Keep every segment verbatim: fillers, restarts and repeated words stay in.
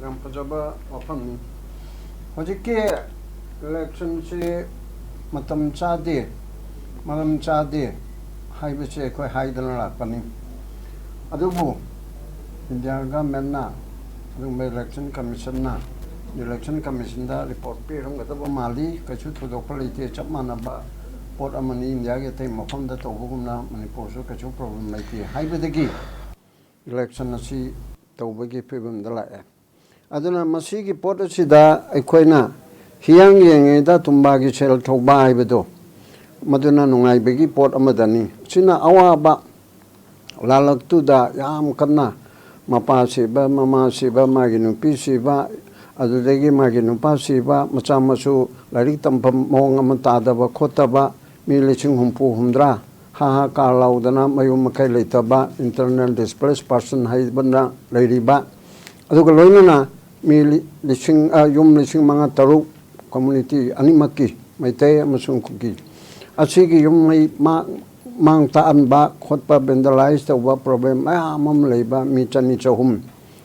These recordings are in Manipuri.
ꯌꯥꯝ ꯐꯖꯕ ꯋꯥꯐꯝꯅꯤ꯫ ꯍꯧꯖꯤꯛꯀꯤ ꯏꯂꯦꯛꯁꯟꯁꯤ ꯃꯇꯝ ꯆꯥꯗꯦ, ꯃꯔꯝ ꯆꯥꯗꯦ ꯍꯥꯏꯕꯁꯦ ꯑꯩꯈꯣꯏ ꯍꯥꯏꯗꯅ ꯂꯥꯛꯄꯅꯤ꯫ ꯑꯗꯨꯕꯨ ꯏꯟꯗꯤꯌꯥ ꯒꯃꯦꯟꯅ, ꯑꯗꯨꯒꯨꯝꯕ ꯏꯂꯦꯛꯁꯟ ꯀꯃꯤꯁꯟꯅ, ꯏꯂꯦꯛꯁꯟ ꯀꯃꯤꯁꯟꯗ ꯔꯤꯄꯣꯔꯠ ꯄꯤꯔꯝꯒꯗꯕ ꯃꯥꯜꯂꯤ꯫ ꯀꯩꯁꯨ ꯊꯣꯏꯗꯣꯛꯄ ꯂꯩꯇꯦ, ꯆꯞ ꯃꯥꯟꯅꯕ ꯄꯣꯠ ꯑꯃꯅꯤ, ꯏꯟꯗꯤꯌꯥꯒꯤ ꯑꯇꯩ ꯃꯐꯝꯗ ꯇꯧꯕꯒꯨꯝꯅ ꯃꯅꯤꯄꯨꯔꯁꯨ ꯀꯩꯁꯨ ꯄ꯭ꯔꯣꯕ꯭ꯂꯦꯝ ꯂꯩꯇꯦ ꯍꯥꯏꯕꯗꯒꯤ ꯏꯂꯦꯛꯁꯟ ꯑꯁꯤ ꯇꯧꯕꯒꯤ ꯐꯤꯕꯝꯗ ꯂꯥꯛꯑꯦ꯫ ꯑꯗꯨꯅ ꯃꯁꯤꯒꯤ ꯄꯣꯠ ꯑꯁꯤꯗ ꯑꯩꯈꯣꯏꯅ ꯍꯤꯌꯥꯡ ꯌꯦꯡꯉꯤꯉꯩꯗ ꯇꯨꯝꯕꯥꯒꯤ ꯁꯦꯜ ꯊꯧꯕ ꯍꯥꯏꯕꯗꯣ, ꯃꯗꯨꯅ ꯅꯨꯡꯉꯥꯏꯕꯒꯤ ꯄꯣꯠ ꯑꯃꯗꯅꯤ꯫ ꯑꯁꯤꯅ ꯑꯋꯥꯕ ꯂꯥꯜꯂꯛꯇꯨꯗ ꯌꯥꯝ ꯀꯟꯅ ꯃꯄꯥ ꯁꯤꯕ, ꯃꯃꯥ ꯁꯤꯕ, ꯃꯥꯒꯤ ꯅꯨꯄꯤ ꯁꯤꯕ, ꯑꯗꯨꯗꯒꯤ ꯃꯥꯒꯤ ꯅꯨꯄꯥ ꯁꯤꯕ, ꯃꯆꯥ ꯃꯁꯨ ꯂꯥꯏꯔꯤꯛ ꯇꯝꯐꯝ ꯃꯑꯣꯡ ꯑꯃ ꯇꯥꯗꯕ ꯈꯣꯠꯇꯕ, ꯃꯤ ꯂꯤꯁꯤꯡ ꯍꯨꯝꯐꯨ ꯍꯨꯝꯗ꯭ꯔꯥ ꯍꯥ ꯍꯥ ꯀꯥ ꯂꯥꯎꯗꯅ ꯃꯌꯨꯝ ꯃꯀꯩ ꯂꯩꯇꯕ, ꯏꯟꯇꯔꯅꯦꯜ ꯗꯤꯁꯄ꯭ꯂꯦꯁ ꯄꯥꯔꯁꯟ ꯍꯥꯏꯕꯅ ꯂꯩꯔꯤꯕ, ꯑꯗꯨꯒ ꯂꯣꯏꯅꯅ ꯃꯤ ꯂꯤ-, ꯂꯤꯁꯤꯡ, ꯑ, ꯌꯨꯝ ꯂꯤꯁꯤꯡ ꯃꯉꯥ ꯇꯔꯨꯛ, ꯀꯝꯃꯨꯅꯤꯇꯤ ꯑꯅꯤꯃꯛꯀꯤ, ꯃꯩꯇꯩ ꯑꯃꯁꯨꯡ ꯀꯨꯀꯤ, ꯑꯁꯤꯒꯤ ꯌꯨꯝ ꯃꯩ ꯃꯥ-, ꯃꯥꯡ ꯇꯥꯛꯍꯟꯕ ꯈꯣꯠꯄ, ꯚꯦꯟꯗꯂꯥꯏꯁ ꯇꯧꯕ ꯄ꯭ꯔꯣꯕ꯭ꯂꯦꯝ ꯃꯌꯥꯝ ꯑꯃ ꯂꯩꯕ, ꯃꯤ ꯆꯅꯤ ꯆꯍꯨꯝ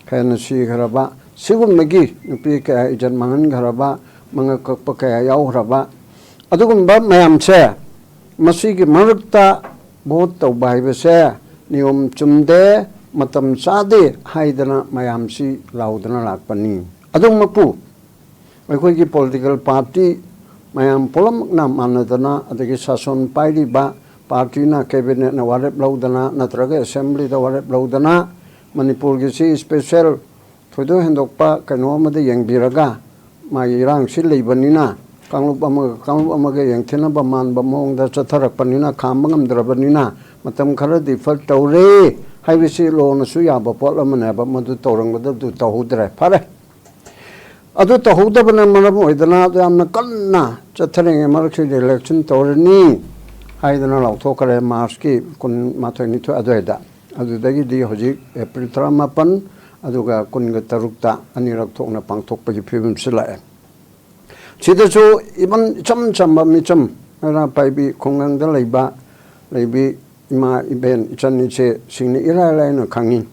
ꯍꯦꯟꯅ ꯁꯤꯈ꯭ꯔꯕ, ꯁꯤꯒꯨꯝꯕꯒꯤ ꯅꯨꯄꯤ ꯀꯌꯥ ꯏꯖꯠ ꯃꯥꯡꯍꯟꯈ꯭ꯔꯕ, ꯃꯉꯛ ꯀꯛꯄ ꯀꯌꯥ ꯌꯥꯎꯈ꯭ꯔꯕ, ꯑꯗꯨꯒꯨꯝꯕ ꯃꯌꯥꯝꯁꯦ, ꯃꯁꯤꯒꯤ ꯃꯔꯛꯇ ꯚꯣꯠ ꯇꯧꯕ ꯍꯥꯏꯕꯁꯦ ꯅꯤꯌꯣꯝ ꯆꯨꯝꯗꯦ, ꯃꯇꯝ ꯆꯥꯗꯦ ꯍꯥꯏꯗꯅ ꯃꯌꯥꯝꯁꯤ ꯂꯥꯎꯗꯅ ꯂꯥꯛꯄꯅꯤ꯫ ꯑꯗꯨꯃꯛꯄꯨ ꯑꯩꯈꯣꯏꯒꯤ ꯄꯣꯂꯤꯇꯤꯀꯦꯜ ꯄꯥꯔꯇꯤ ꯃꯌꯥꯝ ꯄꯨꯝꯅꯃꯛꯅ ꯃꯥꯟꯅꯗꯅ, ꯑꯗꯒꯤ ꯁꯥꯁꯣꯟ ꯄꯥꯏꯔꯤꯕ ꯄꯥꯔꯇꯤꯅ, ꯀꯦꯕꯤꯅꯦꯠꯅ ꯋꯥꯔꯦꯞ ꯂꯧꯗꯅ ꯅꯠꯇ꯭ꯔꯒ ꯑꯦꯁꯦꯝꯕ꯭ꯂꯤꯗ ꯋꯥꯔꯦꯞ ꯂꯧꯗꯅ ꯃꯅꯤꯄꯨꯔꯒꯤꯁꯤ ꯏꯁꯄꯦꯁꯦꯜ ꯊꯣꯏꯗꯣꯛ ꯍꯦꯟꯗꯣꯛꯄ ꯀꯩꯅꯣ ꯑꯃꯗ ꯌꯦꯡꯕꯤꯔꯒ, ꯃꯥꯒꯤ ꯏꯔꯥꯡꯁꯤ ꯂꯩꯕꯅꯤꯅ, ꯀꯥꯡꯂꯨꯞ ꯑꯃꯒ ꯀꯥꯡꯂꯨꯞ ꯑꯃꯒ ꯌꯦꯡꯊꯤꯅꯕ ꯃꯥꯟꯕ ꯃꯑꯣꯡꯗ ꯆꯠꯊꯔꯛꯄꯅꯤꯅ, ꯈꯥꯝꯕ ꯉꯝꯗ꯭ꯔꯕꯅꯤꯅ ꯃꯇꯝ ꯈꯔ ꯗꯤꯐꯔ ꯇꯧꯔꯦ ꯍꯥꯏꯕꯁꯤ ꯂꯣꯅꯁꯨ ꯌꯥꯕ ꯄꯣꯠ ꯑꯃꯅꯦꯕ꯫ ꯃꯗꯨ ꯇꯧꯔꯝꯒꯗꯕꯗꯨ ꯇꯧꯍꯧꯗ꯭ꯔꯦ꯫ ꯐꯔꯦ, ꯑꯗꯨ ꯇꯧꯍꯧꯗꯕꯅ ꯃꯔꯝ ꯑꯣꯏꯗꯅ ꯌꯥꯝꯅ ꯀꯟꯅ ꯆꯠꯊꯔꯤꯉꯩ ꯃꯔꯛꯁꯤꯗ ꯏꯂꯦꯛꯁꯟ ꯇꯧꯔꯅꯤ ꯍꯥꯏꯗꯅ ꯂꯥꯎꯊꯣꯛꯈ꯭ꯔꯦ, ꯃꯥꯔꯁꯀꯤ ꯀꯨꯟ ꯃꯥꯊꯣꯏ ꯅꯤꯊꯣꯏ ꯑꯗꯨꯋꯥꯏꯗ꯫ ꯑꯗꯨꯗꯒꯤꯗꯤ ꯍꯧꯖꯤꯛ ꯑꯦꯄ꯭ꯔꯤꯜ ꯇꯔꯥꯃꯥꯄꯟ ꯑꯗꯨꯒ ꯀꯨꯟꯒ ꯇꯔꯨꯛꯇ ꯑꯅꯤꯔꯛ ꯊꯣꯛꯅ ꯄꯥꯡꯊꯣꯛꯄꯒꯤ ꯐꯤꯕꯝꯁꯤ ꯂꯥꯛꯑꯦ꯫ ꯁꯤꯗꯁꯨ ꯏꯕꯟ ꯏꯆꯝ ꯆꯝꯕ ꯃꯤꯆꯝ, ꯃꯩꯔꯥ ꯄꯥꯏꯕꯤ, ꯈꯨꯡꯒꯪꯗ ꯂꯩꯕ, ꯂꯩꯕꯤ ꯏꯃꯥ ꯏꯕꯦꯟ ꯏꯆꯟ ꯏꯆꯦꯁꯤꯡꯅ ꯏꯔꯥꯏ ꯂꯥꯏꯅ ꯈꯪꯉꯤ꯫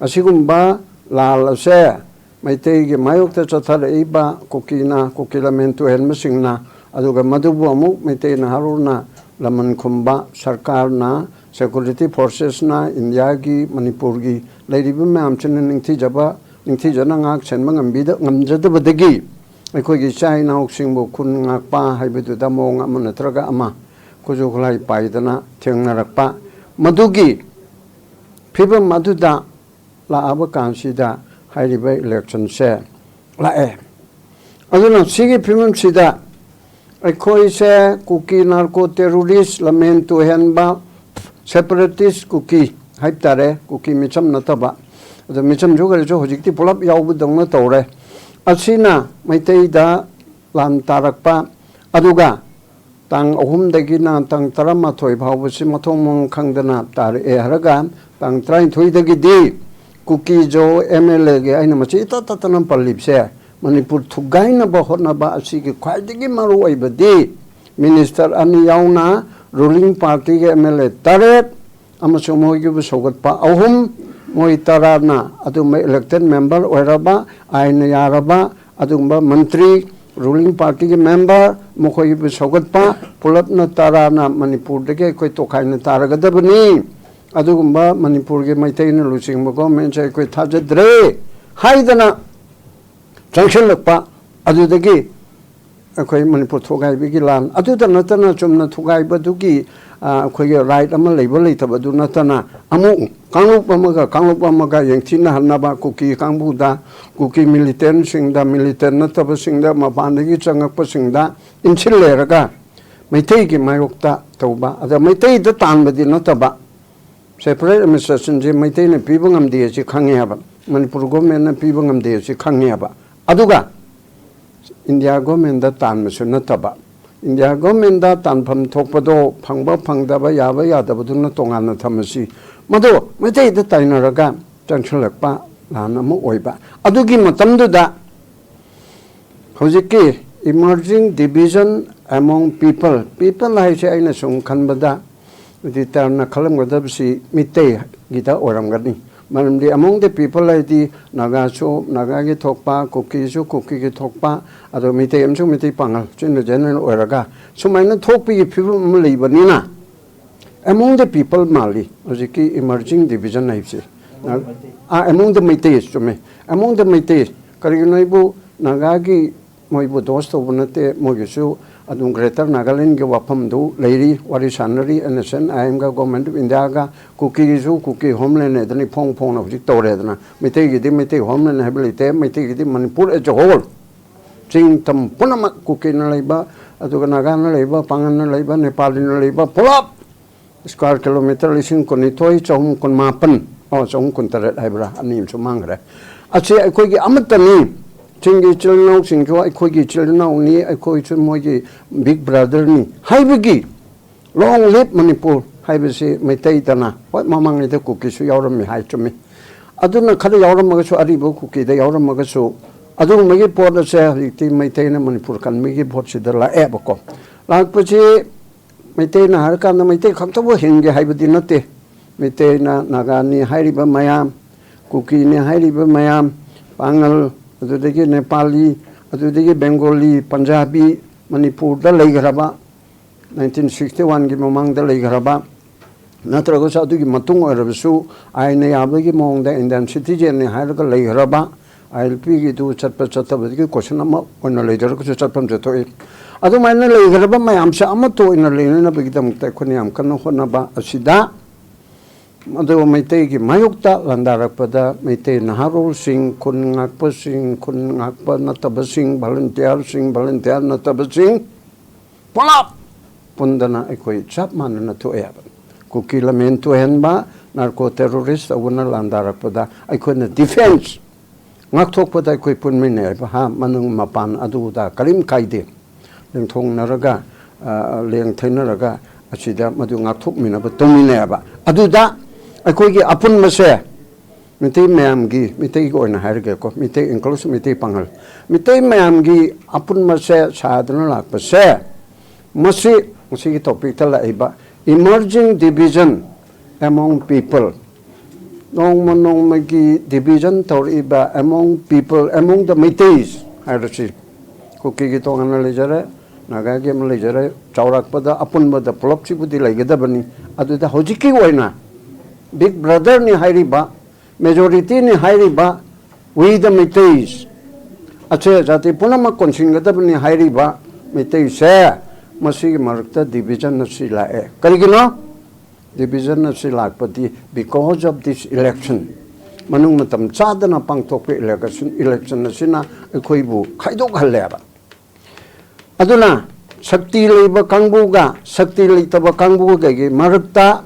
ꯑꯁꯤꯒꯨꯝꯕ ꯂꯥꯜ ꯑꯁꯦ ꯃꯩꯇꯩꯒꯤ ꯃꯥꯌꯣꯛꯇ ꯆꯠꯊꯔꯛꯏꯕ ꯀꯨꯀꯤꯅ, ꯀꯨꯀꯤ ꯂꯝꯍꯦꯟ ꯇꯨꯍꯦꯟꯕꯁꯤꯡꯅ, ꯑꯗꯨꯒ ꯃꯗꯨꯕꯨ ꯑꯃꯨꯛ ꯃꯩꯇꯩ ꯅꯍꯥꯔꯣꯜꯅ ꯂꯃꯟ ꯈꯨꯝꯕ, ꯁꯔꯀꯥꯔꯅ, ꯁꯦꯀ꯭ꯌꯨꯔꯤꯇꯤ ꯐꯣꯔꯁꯦꯁꯅ, ꯏꯟꯗꯤꯌꯥꯒꯤ, ꯃꯅꯤꯄꯨꯔꯒꯤ ꯂꯩꯔꯤꯕ ꯃꯌꯥꯝꯁꯤꯅ ꯅꯤꯡꯊꯤꯖꯕ, ꯅꯤꯡꯊꯤꯖꯅ ꯉꯥꯛ ꯁꯦꯟꯕ ꯉꯝꯕꯤꯗ-, ꯉꯝꯖꯗꯕꯗꯒꯤ ꯑꯩꯈꯣꯏꯒꯤ ꯏꯆꯥ ꯏꯅꯥꯎꯁꯤꯡꯕꯨ ꯈꯨꯟ ꯉꯥꯛꯄ ꯍꯥꯏꯕꯗꯨꯗ ꯃꯑꯣꯡ ꯑꯃ ꯅꯠꯇ꯭ꯔꯒ ꯑꯃ ꯈꯨꯠꯁꯨ ꯈꯨꯠꯂꯥꯏ ꯄꯥꯏꯗꯅ ꯊꯦꯡꯅꯔꯛꯄ, ꯃꯗꯨꯒꯤ ꯐꯤꯕꯝ ꯑꯗꯨꯗ ꯂꯥꯛꯑꯕ ꯀꯥꯟꯁꯤꯗ ꯍꯥꯏꯔꯤꯕ ꯏꯂꯦꯛꯁꯟꯁꯦ ꯂꯥꯛꯑꯦ꯫ ꯑꯗꯨꯅ ꯁꯤꯒꯤ ꯐꯤꯕꯝꯁꯤꯗ ꯑꯩꯈꯣꯏꯁꯦ ꯀꯨꯀꯤ ꯅꯥꯔꯀꯣ ꯇꯦꯔꯣꯔꯤꯁ, ꯂꯝꯍꯦꯟ ꯇꯨꯍꯦꯟꯕ, ꯁꯦꯄꯔꯦꯇꯤꯁ ꯀꯨꯀꯤ ꯍꯥꯏꯕ ꯇꯥꯔꯦ, ꯀꯨꯀꯤ ꯃꯤꯆꯝ ꯅꯠꯇꯕ, ꯑꯗꯣ ꯃꯤꯆꯝꯁꯨ ꯈꯔꯁꯨ ꯍꯧꯖꯤꯛꯇꯤ ꯄꯨꯂꯞ ꯌꯥꯎꯕꯗꯧꯅ ꯇꯧꯔꯦ꯫ ꯑꯁꯤꯅ ꯃꯩꯇꯩꯗ ꯂꯥꯟ ꯇꯥꯔꯛꯄ, ꯑꯗꯨꯒ ꯇꯥꯡ ꯑꯍꯨꯝꯗꯒꯤꯅ ꯇꯥꯡ ꯇꯔꯥꯃꯥꯊꯣꯏ ꯐꯥꯎꯕꯁꯤ ꯃꯊꯣꯡ ꯃꯔꯝ ꯈꯪꯗꯅ ꯇꯥꯔꯛꯑꯦ ꯍꯥꯏꯔꯒ, ꯇꯥꯡ ꯇꯔꯥꯅꯤꯊꯣꯏꯗꯒꯤꯗꯤ ꯀꯨꯀꯤꯖꯣ ꯑꯦꯝ ꯑꯦꯜ ꯑꯦꯒꯤ, ꯑꯩꯅ ꯃꯁꯤ ꯏꯇꯠ ꯇꯠꯇꯅ ꯄꯜꯂꯤꯕꯁꯦ, ꯃꯅꯤꯄꯨꯔ ꯊꯨꯒꯥꯏꯅꯕ ꯍꯣꯠꯅꯕ ꯑꯁꯤꯒꯤ ꯈ꯭ꯋꯥꯏꯗꯒꯤ ꯃꯔꯨ ꯑꯣꯏꯕꯗꯤ ꯃꯤꯅꯤꯁꯇꯔ ꯑꯅꯤ ꯌꯥꯎꯅ ꯔꯨꯂꯤꯡ ꯄꯥꯔꯇꯤꯒꯤ ꯑꯦꯝ ꯑꯦꯜ ꯑꯦ ꯇꯔꯦꯠ ꯑꯃꯁꯨꯡ ꯃꯣꯏꯒꯤꯕꯨ ꯁꯧꯒꯠꯄ ꯑꯍꯨꯝ, ꯃꯣꯏ ꯇꯔꯥꯅ ꯑꯗꯨꯝꯕ ꯏꯂꯦꯛꯇꯦꯠ ꯃꯦꯝꯕꯔ ꯑꯣꯏꯔꯕ, ꯑꯥꯏꯟꯅ ꯌꯥꯔꯕ ꯑꯗꯨꯒꯨꯝꯕ ꯃꯟꯇ꯭ꯔꯤ, ꯔꯨꯂꯤꯡ ꯄꯥꯔꯇꯤꯒꯤ ꯃꯦꯝꯕꯔ, ꯃꯈꯣꯏꯒꯤꯕꯨ ꯁꯧꯒꯠꯄ, ꯄꯨꯂꯞꯅ ꯇꯔꯥꯅ ꯃꯅꯤꯄꯨꯔꯗꯒꯤ ꯑꯩꯈꯣꯏ ꯇꯣꯈꯥꯏꯅ ꯇꯥꯔꯒꯗꯕꯅꯤ꯫ ꯑꯗꯨꯒꯨꯝꯕ ꯃꯅꯤꯄꯨꯔꯒꯤ ꯃꯩꯇꯩꯅ ꯂꯨꯆꯤꯡꯕ ꯒꯣꯔꯃꯦꯟꯁꯦ ꯑꯩꯈꯣꯏ ꯊꯥꯖꯗ꯭ꯔꯦ ꯍꯥꯏꯗꯅ ꯆꯪꯁꯤꯜꯂꯛꯄ, ꯑꯗꯨꯗꯒꯤ ꯑꯩꯈꯣꯏ ꯃꯅꯤꯄꯨꯔ ꯊꯨꯒꯥꯏꯕꯒꯤ ꯂꯥꯟ ꯑꯗꯨꯗ ꯅꯠꯇꯅ, ꯆꯨꯝꯅ ꯊꯨꯒꯥꯏꯕꯗꯨꯒꯤ, ꯑ, ꯑꯩꯈꯣꯏꯒꯤ ꯔꯥꯏꯠ ꯑꯃ ꯂꯩꯕ ꯂꯩꯇꯕꯗꯨ ꯅꯠꯇꯅ, ꯑꯃꯨꯛ ꯀꯥꯡꯂꯨꯞ ꯑꯃꯒ ꯀꯥꯡꯂꯨꯞ ꯑꯃꯒ ꯌꯦꯡꯊꯤꯅꯍꯟꯅꯕ, ꯀꯨꯀꯤ ꯀꯥꯡꯕꯨꯗ, ꯀꯨꯀꯤ ꯃꯤꯂꯤꯇꯦꯟꯁꯤꯡꯗ, ꯃꯤꯂꯤꯇꯦꯟ ꯅꯠꯇꯕꯁꯤꯡꯗ, ꯃꯄꯥꯟꯗꯒꯤ ꯆꯪꯉꯛꯄꯁꯤꯡꯗ ꯏꯟꯁꯤꯜꯂꯦꯔꯒ ꯃꯩꯇꯩꯒꯤ ꯃꯥꯌꯣꯛꯇ ꯇꯧꯕ, ꯑꯗ ꯃꯩꯇꯩꯗ ꯇꯥꯟꯕꯗꯤ ꯅꯠꯇꯕ, ꯁꯦꯄꯔꯦꯠ ꯑꯦꯗꯃꯤꯅꯤꯁꯇ꯭ꯔꯦꯁꯟꯁꯦ ꯃꯩꯇꯩꯅ ꯄꯤꯕ ꯉꯝꯗꯦ ꯑꯁꯤ ꯈꯪꯉꯦ ꯍꯥꯏꯕ, ꯃꯅꯤꯄꯨꯔ ꯒꯣꯔꯃꯦꯟꯅ ꯄꯤꯕ ꯉꯝꯗꯦ ꯑꯁꯤ ꯈꯪꯉꯦ ꯍꯥꯏꯕ꯫ ꯑꯗꯨꯒ ꯏꯟꯗꯤꯌꯥ ꯒꯣꯔꯃꯦꯟꯗ ꯇꯥꯟꯕꯁꯨ ꯅꯠꯇꯕ, ꯏꯟꯗꯤꯌꯥ ꯒꯣꯔꯃꯦꯟꯗ ꯇꯥꯟꯐꯝ ꯊꯣꯛꯄꯗꯣ ꯐꯪꯕ ꯐꯪꯗꯕ, ꯌꯥꯕ ꯌꯥꯗꯕꯗꯨꯅ ꯇꯣꯉꯥꯟꯅ ꯊꯝꯃꯁꯤ, ꯃꯗꯨ ꯃꯩꯇꯩꯗ ꯇꯥꯏꯅꯔꯒ ꯆꯪꯁꯤꯜꯂꯛꯄ ꯂꯥꯟ ꯑꯃ ꯑꯣꯏꯕ꯫ ꯑꯗꯨꯒꯤ ꯃꯇꯝꯗꯨꯗ ꯍꯧꯖꯤꯛꯀꯤ emerging division among people, people ꯍꯥꯏꯁꯦ ꯑꯩꯅ ꯁꯨꯝ ꯈꯟꯕꯗ, ꯍꯥꯏꯗꯤ ꯇꯔꯝꯅ ꯈꯜꯂꯝꯒꯗꯕꯁꯤ ꯃꯤꯇꯩꯒꯤꯗ ꯑꯣꯏꯔꯝꯒꯅꯤ꯫ ꯃꯔꯝꯗꯤ among the people ꯍꯥꯏꯗꯤ ꯅꯥꯒꯥꯁꯨ ꯅꯥꯒꯥꯒꯤ ꯊꯣꯛꯄ, ꯀꯨꯀꯤꯁꯨ ꯀꯨꯀꯤꯒꯤ ꯊꯣꯛꯄ, ꯑꯗꯣ ꯃꯩꯇꯩ ꯑꯃꯁꯨ ꯃꯩꯇꯩ ꯄꯥꯉꯜ ꯁꯤꯅ general ꯑꯣꯏꯔꯒ ꯁꯨꯃꯥꯏꯅ ꯊꯣꯛꯄꯒꯤ ꯐꯤꯕꯝ ꯑꯃ ꯂꯩꯕꯅꯤꯅ among the people ꯃꯥꯜꯂꯤ ꯍꯧꯖꯤꯛꯀꯤ emerging division ꯍꯥꯏꯕꯁꯦ꯫ ꯑꯥ, among the ꯃꯩꯇꯩ, ꯆꯨꯝꯃꯦ, among the ꯃꯩꯇꯩ꯫ ꯀꯔꯤꯒꯤꯅꯣ ꯍꯥꯏꯕꯨ ꯅꯥꯒꯥꯒꯤ ꯃꯣꯏꯕꯨ ꯗꯣꯁ ꯇꯧꯕ ꯅꯠꯇꯦ, ꯃꯣꯏꯒꯤꯁꯨ ꯑꯗꯨꯝ Greater Nagaland ꯒꯤ ꯋꯥꯐꯝꯗꯨ ꯂꯩꯔꯤ, ꯋꯥꯔꯤ ꯁꯥꯟꯅꯔꯤ, N S N I M ꯒ Government of India ꯒ꯫ ꯀꯨꯀꯤꯒꯤꯁꯨ ꯀꯨꯀꯤ homeland ꯍꯥꯏꯗꯅ ꯏꯐꯣꯡ ꯐꯣꯡꯅ ꯍꯧꯖꯤꯛ ꯇꯧꯔꯦꯗꯅ꯫ ꯃꯩꯇꯩꯒꯤꯗꯤ ꯃꯩꯇꯩ homeland ꯍꯥꯏꯕ ꯂꯩꯇꯦ, ꯃꯩꯇꯩꯒꯤꯗꯤ ꯃꯅꯤꯄꯨꯔ as a whole, ꯆꯤꯡ ꯇꯝ ꯄꯨꯝꯅꯃꯛ, ꯀꯨꯀꯤꯅ ꯂꯩꯕ, ꯑꯗꯨꯒ ꯅꯥꯒꯥꯅ ꯂꯩꯕ, ꯄꯥꯉꯜꯅ ꯂꯩꯕ, ꯅꯦꯄꯥꯂꯤꯅ ꯂꯩꯕ ꯄꯨꯂꯞ square kilometre ꯂꯤꯁꯤꯡ ꯀꯨꯟꯅꯤꯊꯣꯏ ꯆꯍꯨꯝ ꯀꯨꯟꯃꯥꯄꯟ, ꯑꯣ, ꯆꯍꯨꯝ ꯀꯨꯟꯇꯔꯦꯠ ꯍꯥꯏꯕ꯭ꯔꯥ, ꯑꯅꯤ ꯑꯃꯁꯨ ꯃꯥꯡꯈ꯭ꯔꯦ꯫ ꯑꯁꯤ ꯑꯩꯈꯣꯏꯒꯤ ꯑꯃꯠꯇꯅꯤ꯫ ꯆꯤꯡꯒꯤ ꯏꯆꯤꯜ ꯏꯅꯥꯎꯁꯤꯡꯁꯨ ꯑꯩꯈꯣꯏꯒꯤ ꯏꯆꯤꯜ ꯏꯅꯥꯎꯅꯤ, ꯑꯩꯈꯣꯏꯁꯨ ꯃꯣꯏꯒꯤ big brother ꯅꯤ ꯍꯥꯏꯕꯒꯤ "Long live Manipur" ꯍꯥꯏꯕꯁꯤ ꯃꯩꯇꯩꯗꯅ, ꯍꯣꯏ, ꯃꯃꯥꯡꯉꯩꯗ ꯀꯨꯀꯤꯁꯨ ꯌꯥꯎꯔꯝꯃꯤ ꯍꯥꯏ, ꯆꯨꯝꯃꯤ꯫ ꯑꯗꯨꯅ ꯈꯔ ꯌꯥꯎꯔꯝꯃꯒꯁꯨ, ꯑꯔꯤꯕ ꯀꯨꯀꯤꯗ ꯌꯥꯎꯔꯝꯃꯒꯁꯨ, ꯑꯗꯨꯒꯨꯝꯕꯒꯤ ꯄꯣꯠ ꯑꯁꯦ ꯍꯧꯖꯤꯛꯇꯤ ꯃꯩꯇꯩꯅ ꯃꯅꯤꯄꯨꯔ ꯀꯟꯕꯒꯤ ꯄꯣꯠꯁꯤꯗ ꯂꯥꯛꯑꯦꯕꯀꯣ꯫ ꯂꯥꯛꯄꯁꯤ ꯃꯩꯇꯩꯅ ꯍꯥꯏꯔꯀꯥꯟꯗ ꯃꯩꯇꯩ ꯈꯛꯇꯕꯨ ꯍꯤꯡꯒꯦ ꯍꯥꯏꯕꯗꯤ ꯅꯠꯇꯦ꯫ ꯃꯩꯇꯩꯅ ꯅꯥꯒꯥꯅꯤ ꯍꯥꯏꯔꯤꯕ ꯃꯌꯥꯝ, ꯀꯨꯀꯤꯅꯤ ꯍꯥꯏꯔꯤꯕ ꯃꯌꯥꯝ, ꯄꯥꯉꯜ, ꯑꯗꯨꯗꯒꯤ ꯅꯦꯄꯥꯂꯤ, ꯑꯗꯨꯗꯒꯤ ꯕꯦꯡꯒꯣꯂꯤ, ꯄꯟꯖꯥꯕꯤ, ꯃꯅꯤꯄꯨꯔꯗ ꯂꯩꯈ꯭ꯔꯕ, nineteen sixty one ꯒꯤ ꯃꯃꯥꯡꯗ ꯂꯩꯈ꯭ꯔꯕ, ꯅꯠꯇ꯭ꯔꯒꯁꯨ ꯑꯗꯨꯒꯤ ꯃꯇꯨꯡ ꯑꯣꯏꯔꯕꯁꯨ ꯑꯥꯏꯟꯅ ꯌꯥꯕꯒꯤ ꯃꯑꯣꯡꯗ Indian citizen ꯅꯤ ꯍꯥꯏꯔꯒ ꯂꯩꯈ꯭ꯔꯕ, ILP ꯒꯤꯗꯨ ꯆꯠꯄ ꯆꯠꯇꯕꯗꯒꯤ question ꯑꯃ ꯑꯣꯏꯅ ꯂꯩꯖꯔꯒꯁꯨ ꯆꯠꯐꯝꯁꯨ ꯊꯣꯛꯏ꯫ ꯑꯗꯨꯃꯥꯏꯅ ꯂꯩꯈ꯭ꯔꯕ ꯃꯌꯥꯝꯁꯦ ꯑꯃꯠꯇ ꯑꯣꯏꯅ ꯂꯩꯅꯅꯕꯒꯤꯗꯃꯛꯇ ꯑꯩꯈꯣꯏꯅ ꯌꯥꯝ ꯀꯟꯅ ꯍꯣꯠꯅꯕ ꯑꯁꯤꯗ, ꯑꯗꯨꯒ ꯃꯩꯇꯩꯒꯤ ꯃꯥꯌꯣꯛꯇ ꯂꯥꯟꯗꯥꯔꯛꯄꯗ ꯃꯩꯇꯩ ꯅꯍꯥꯔꯣꯜꯁꯤꯡ, ꯈꯨꯟ ꯉꯥꯛꯄꯁꯤꯡ, ꯈꯨꯟ ꯉꯥꯛꯄ ꯅꯠꯇꯕꯁꯤꯡ, volunteer ꯁꯤꯡ, volunteer ꯅꯠꯇꯕꯁꯤꯡ ꯄꯨꯂꯞ ꯄꯨꯟꯗꯅ ꯑꯩꯈꯣꯏ ꯆꯞ ꯃꯥꯟꯅꯅ ꯊꯣꯛꯑꯦ ꯍꯥꯏꯕ꯫ ꯀꯨꯀꯤ ꯂꯝꯍꯦꯟ ꯇꯨꯍꯦꯟꯕ, narco terrorist ꯇꯧꯕꯅ ꯂꯥꯟꯗꯥꯔꯛꯄꯗ ꯑꯩꯈꯣꯏꯅ defence, ꯉꯥꯛꯊꯣꯛꯄꯗ ꯑꯩꯈꯣꯏ ꯄꯨꯟꯃꯤꯟꯅꯩ ꯍꯥꯏꯕ, ꯍꯥ, ꯃꯅꯨꯡ ꯃꯄꯥꯟ ꯑꯗꯨ ꯑꯗꯥ ꯀꯔꯤꯝ ꯀꯥꯏꯗꯦ꯫ ꯂꯦꯡꯊꯣꯛꯅꯔꯒ, ꯑ, ꯂꯦꯡ ꯊꯩꯅꯔꯒ ꯑꯁꯤꯗ ꯃꯗꯨ ꯉꯥꯛꯊꯣꯛꯃꯤꯟꯅꯕ ꯇꯧꯃꯤꯟꯅꯩ ꯍꯥꯏꯕ꯫ ꯑꯗꯨꯗ ꯑꯩꯈꯣꯏꯒꯤ ꯑꯄꯨꯟꯕꯁꯦ ꯃꯤꯇꯩ ꯃꯌꯥꯝꯒꯤ, ꯃꯤꯇꯩꯒꯤ ꯑꯣꯏꯅ ꯍꯥꯏꯔꯒꯦꯀꯣ, ꯃꯤꯇꯩ includes ꯃꯤꯇꯩ ꯄꯥꯉꯜ, ꯃꯤꯇꯩ ꯃꯌꯥꯝꯒꯤ ꯑꯄꯨꯟꯕꯁꯦ ꯁꯥꯗꯨꯅ ꯂꯥꯛꯄꯁꯦ, ꯃꯁꯤ ꯉꯁꯤꯒꯤ topic ꯇ ꯂꯥꯛꯏꯕ emerging division among people, ꯅꯣꯡꯃ ꯅꯣꯡꯃꯒꯤ division ꯇꯧꯔꯛꯏꯕ among people, among the Meiteis ꯍꯥꯏꯔꯁꯤ, ꯀꯨꯀꯤꯒꯤ ꯇꯣꯉꯥꯟꯅ ꯂꯩꯖꯔꯦ, ꯅꯥꯒꯥꯒꯤ ꯑꯃ ꯂꯩꯖꯔꯦ, ꯆꯥꯎꯔꯥꯛꯄꯗ ꯑꯄꯨꯟꯕꯗ ꯄꯨꯂꯞꯁꯤꯕꯨꯗꯤ ꯂꯩꯒꯗꯕꯅꯤ꯫ ꯑꯗꯨꯗ ꯍꯧꯖꯤꯛꯀꯤ ꯑꯣꯏꯅ big brotherꯅꯤ ꯍꯥꯏꯔꯤꯕ, majorityꯅꯤ ꯍꯥꯏꯔꯤꯕ we the Meiteis, ꯑꯆꯦ ꯖꯥꯇꯤ ꯄꯨꯝꯅꯃꯛ ꯀꯣꯟꯁꯤꯟꯒꯗꯕꯅꯤ ꯍꯥꯏꯔꯤꯕ ꯃꯩꯇꯩꯁꯦ, ꯃꯁꯤꯒꯤ ꯃꯔꯛꯇ division ꯑꯁꯤ ꯂꯥꯛꯑꯦ꯫ ꯀꯔꯤꯒꯤꯅꯣ division ꯑꯁꯤ ꯂꯥꯛꯄꯗꯤ? Because of this election, ꯃꯅꯨꯡ ꯃꯇꯝ ꯆꯥꯗꯅ ꯄꯥꯡꯊꯣꯛꯄ election, election ꯑꯁꯤꯅ ꯑꯩꯈꯣꯏꯕꯨ ꯈꯥꯏꯗꯣꯛꯍꯜꯂꯦꯕ꯫ ꯑꯗꯨꯅ ꯁꯛꯇꯤ ꯂꯩꯕ ꯀꯥꯡꯕꯨꯒ ꯁꯛꯇꯤ ꯂꯩꯇꯕ ꯀꯥꯡꯕꯨꯒꯒꯤ ꯃꯔꯛꯇ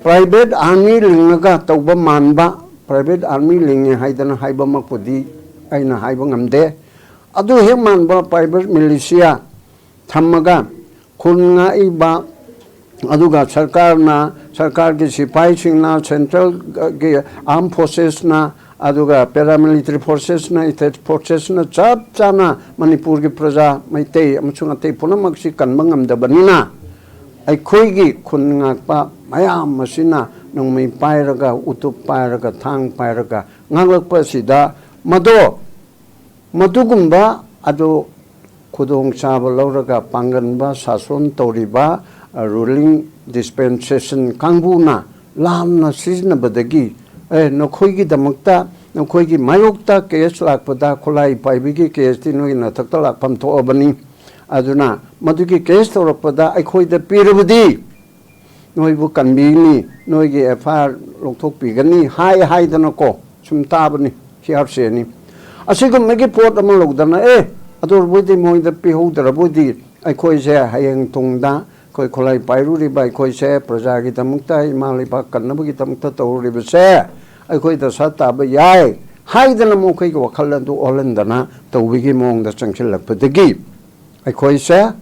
private army ꯂꯤꯡꯉꯒ ꯇꯧꯕ ꯃꯥꯟꯕ, private army ꯂꯤꯡꯉꯦ ꯍꯥꯏꯗꯅ ꯍꯥꯏꯕꯃꯛꯄꯨꯗꯤ ꯑꯩꯅ ꯍꯥꯏꯕ ꯉꯝꯗꯦ꯫ ꯑꯗꯨ ꯍꯦꯛ ꯃꯥꯟꯕ private militia ꯊꯝꯃꯒ ꯈꯨꯟ ꯉꯥꯛꯏꯕ, ꯑꯗꯨꯒ ꯁꯔꯀꯥꯔꯅ, ꯁꯔꯀꯥꯔꯒꯤ ꯁꯤꯐꯥꯏꯁꯤꯡꯅ, centralꯒꯤ armed forcesꯅ, ꯑꯗꯨꯒ paramilitary forcesꯅ, state forcesꯅ ꯆꯞ ꯆꯥꯅ ꯃꯅꯤꯄꯨꯔꯒꯤ ꯄ꯭ꯔꯖꯥ, ꯃꯩꯇꯩ ꯑꯃꯁꯨꯡ ꯑꯇꯩ ꯄꯨꯝꯅꯃꯛꯁꯤ ꯀꯟꯕ ꯉꯝꯗꯕꯅꯤꯅ, ꯑꯩꯈꯣꯏꯒꯤ ꯈꯨꯟ ꯉꯥꯛꯄ ꯃꯌꯥꯝ ꯑꯁꯤꯅ ꯅꯣꯡꯃꯩ ꯄꯥꯏꯔꯒ, ꯎꯇꯨꯞ ꯄꯥꯏꯔꯒ, ꯊꯥꯡ ꯄꯥꯏꯔꯒ ꯉꯥꯛꯂꯛꯄ ꯑꯁꯤꯗ, ꯃꯗꯣ, ꯃꯗꯨꯒꯨꯝꯕ ꯑꯗꯨ ꯈꯨꯗꯣꯡꯆꯥꯕ ꯂꯧꯔꯒ ꯄꯥꯡꯒꯟꯕ ꯁꯥꯁꯣꯟ ꯇꯧꯔꯤꯕ, ꯑ, ruling dispensation ꯀꯥꯡꯕꯨꯅ ꯂꯥꯟꯅ ꯁꯤꯖꯤꯟꯅꯕꯗꯒꯤ, ꯑꯦ, ꯅꯈꯣꯏꯒꯤꯗꯃꯛꯇ, ꯅꯈꯣꯏꯒꯤ ꯃꯥꯌꯣꯛꯇ case ꯂꯥꯛꯄꯗ, ꯈꯨꯠꯂꯥꯏ ꯄꯥꯏꯕꯒꯤ caseꯇꯤ ꯅꯣꯏꯒꯤ ꯅꯊꯛꯇ ꯂꯥꯛꯐꯝ ꯊꯣꯛꯑꯕꯅꯤ, ꯑꯗꯨꯅ ꯃꯗꯨꯒꯤ case ꯇꯧꯔꯛꯄꯗ ꯑꯩꯈꯣꯏꯗ ꯄꯤꯔꯕꯗꯤ ꯅꯣꯏꯕꯨ ꯀꯟꯕꯤꯒꯅꯤ, ꯅꯣꯏꯒꯤ FIR ꯂꯧꯊꯣꯛꯄꯤꯒꯅꯤ ꯍꯥꯏ ꯍꯥꯏꯗꯅꯀꯣ, ꯁꯨꯝ ꯇꯥꯕꯅꯤ, hearsayꯅꯤ꯫ ꯑꯁꯤꯒꯨꯝꯕꯒꯤ ꯄꯣꯠ ꯑꯃ ꯂꯧꯗꯅ, ꯑꯦ, ꯑꯗꯨ ꯑꯣꯏꯔꯕꯣꯏꯗꯤ ꯃꯣꯏꯗ ꯄꯤꯍꯧꯗ꯭ꯔꯕꯣꯏꯗꯤ ꯑꯩꯈꯣꯏꯁꯦ ꯍꯌꯦꯡ ꯇꯨꯡꯗ ꯑꯩꯈꯣꯏ ꯈꯨꯠꯂꯥꯏ ꯄꯥꯏꯔꯨꯔꯤꯕ ꯑꯩꯈꯣꯏꯁꯦ, ꯄ꯭ꯔꯖꯥꯒꯤꯗꯃꯛꯇ, ꯏꯃꯥ ꯂꯩꯕꯥꯛ ꯀꯟꯅꯕꯒꯤꯗꯃꯛꯇ ꯇꯧꯔꯨꯔꯤꯕꯁꯦ ꯑꯩꯈꯣꯏ ꯗꯁꯥ ꯇꯥꯕ ꯌꯥꯏ ꯍꯥꯏꯗꯅ ꯃꯈꯣꯏꯒꯤ ꯋꯥꯈꯜ ꯑꯗꯨ ꯑꯣꯜꯍꯟꯗꯅ ꯇꯧꯕꯒꯤ ꯃꯑꯣꯡꯗ ꯆꯪꯁꯤꯜꯂꯛꯄꯗꯒꯤ ꯑꯩꯈꯣꯏꯁꯦ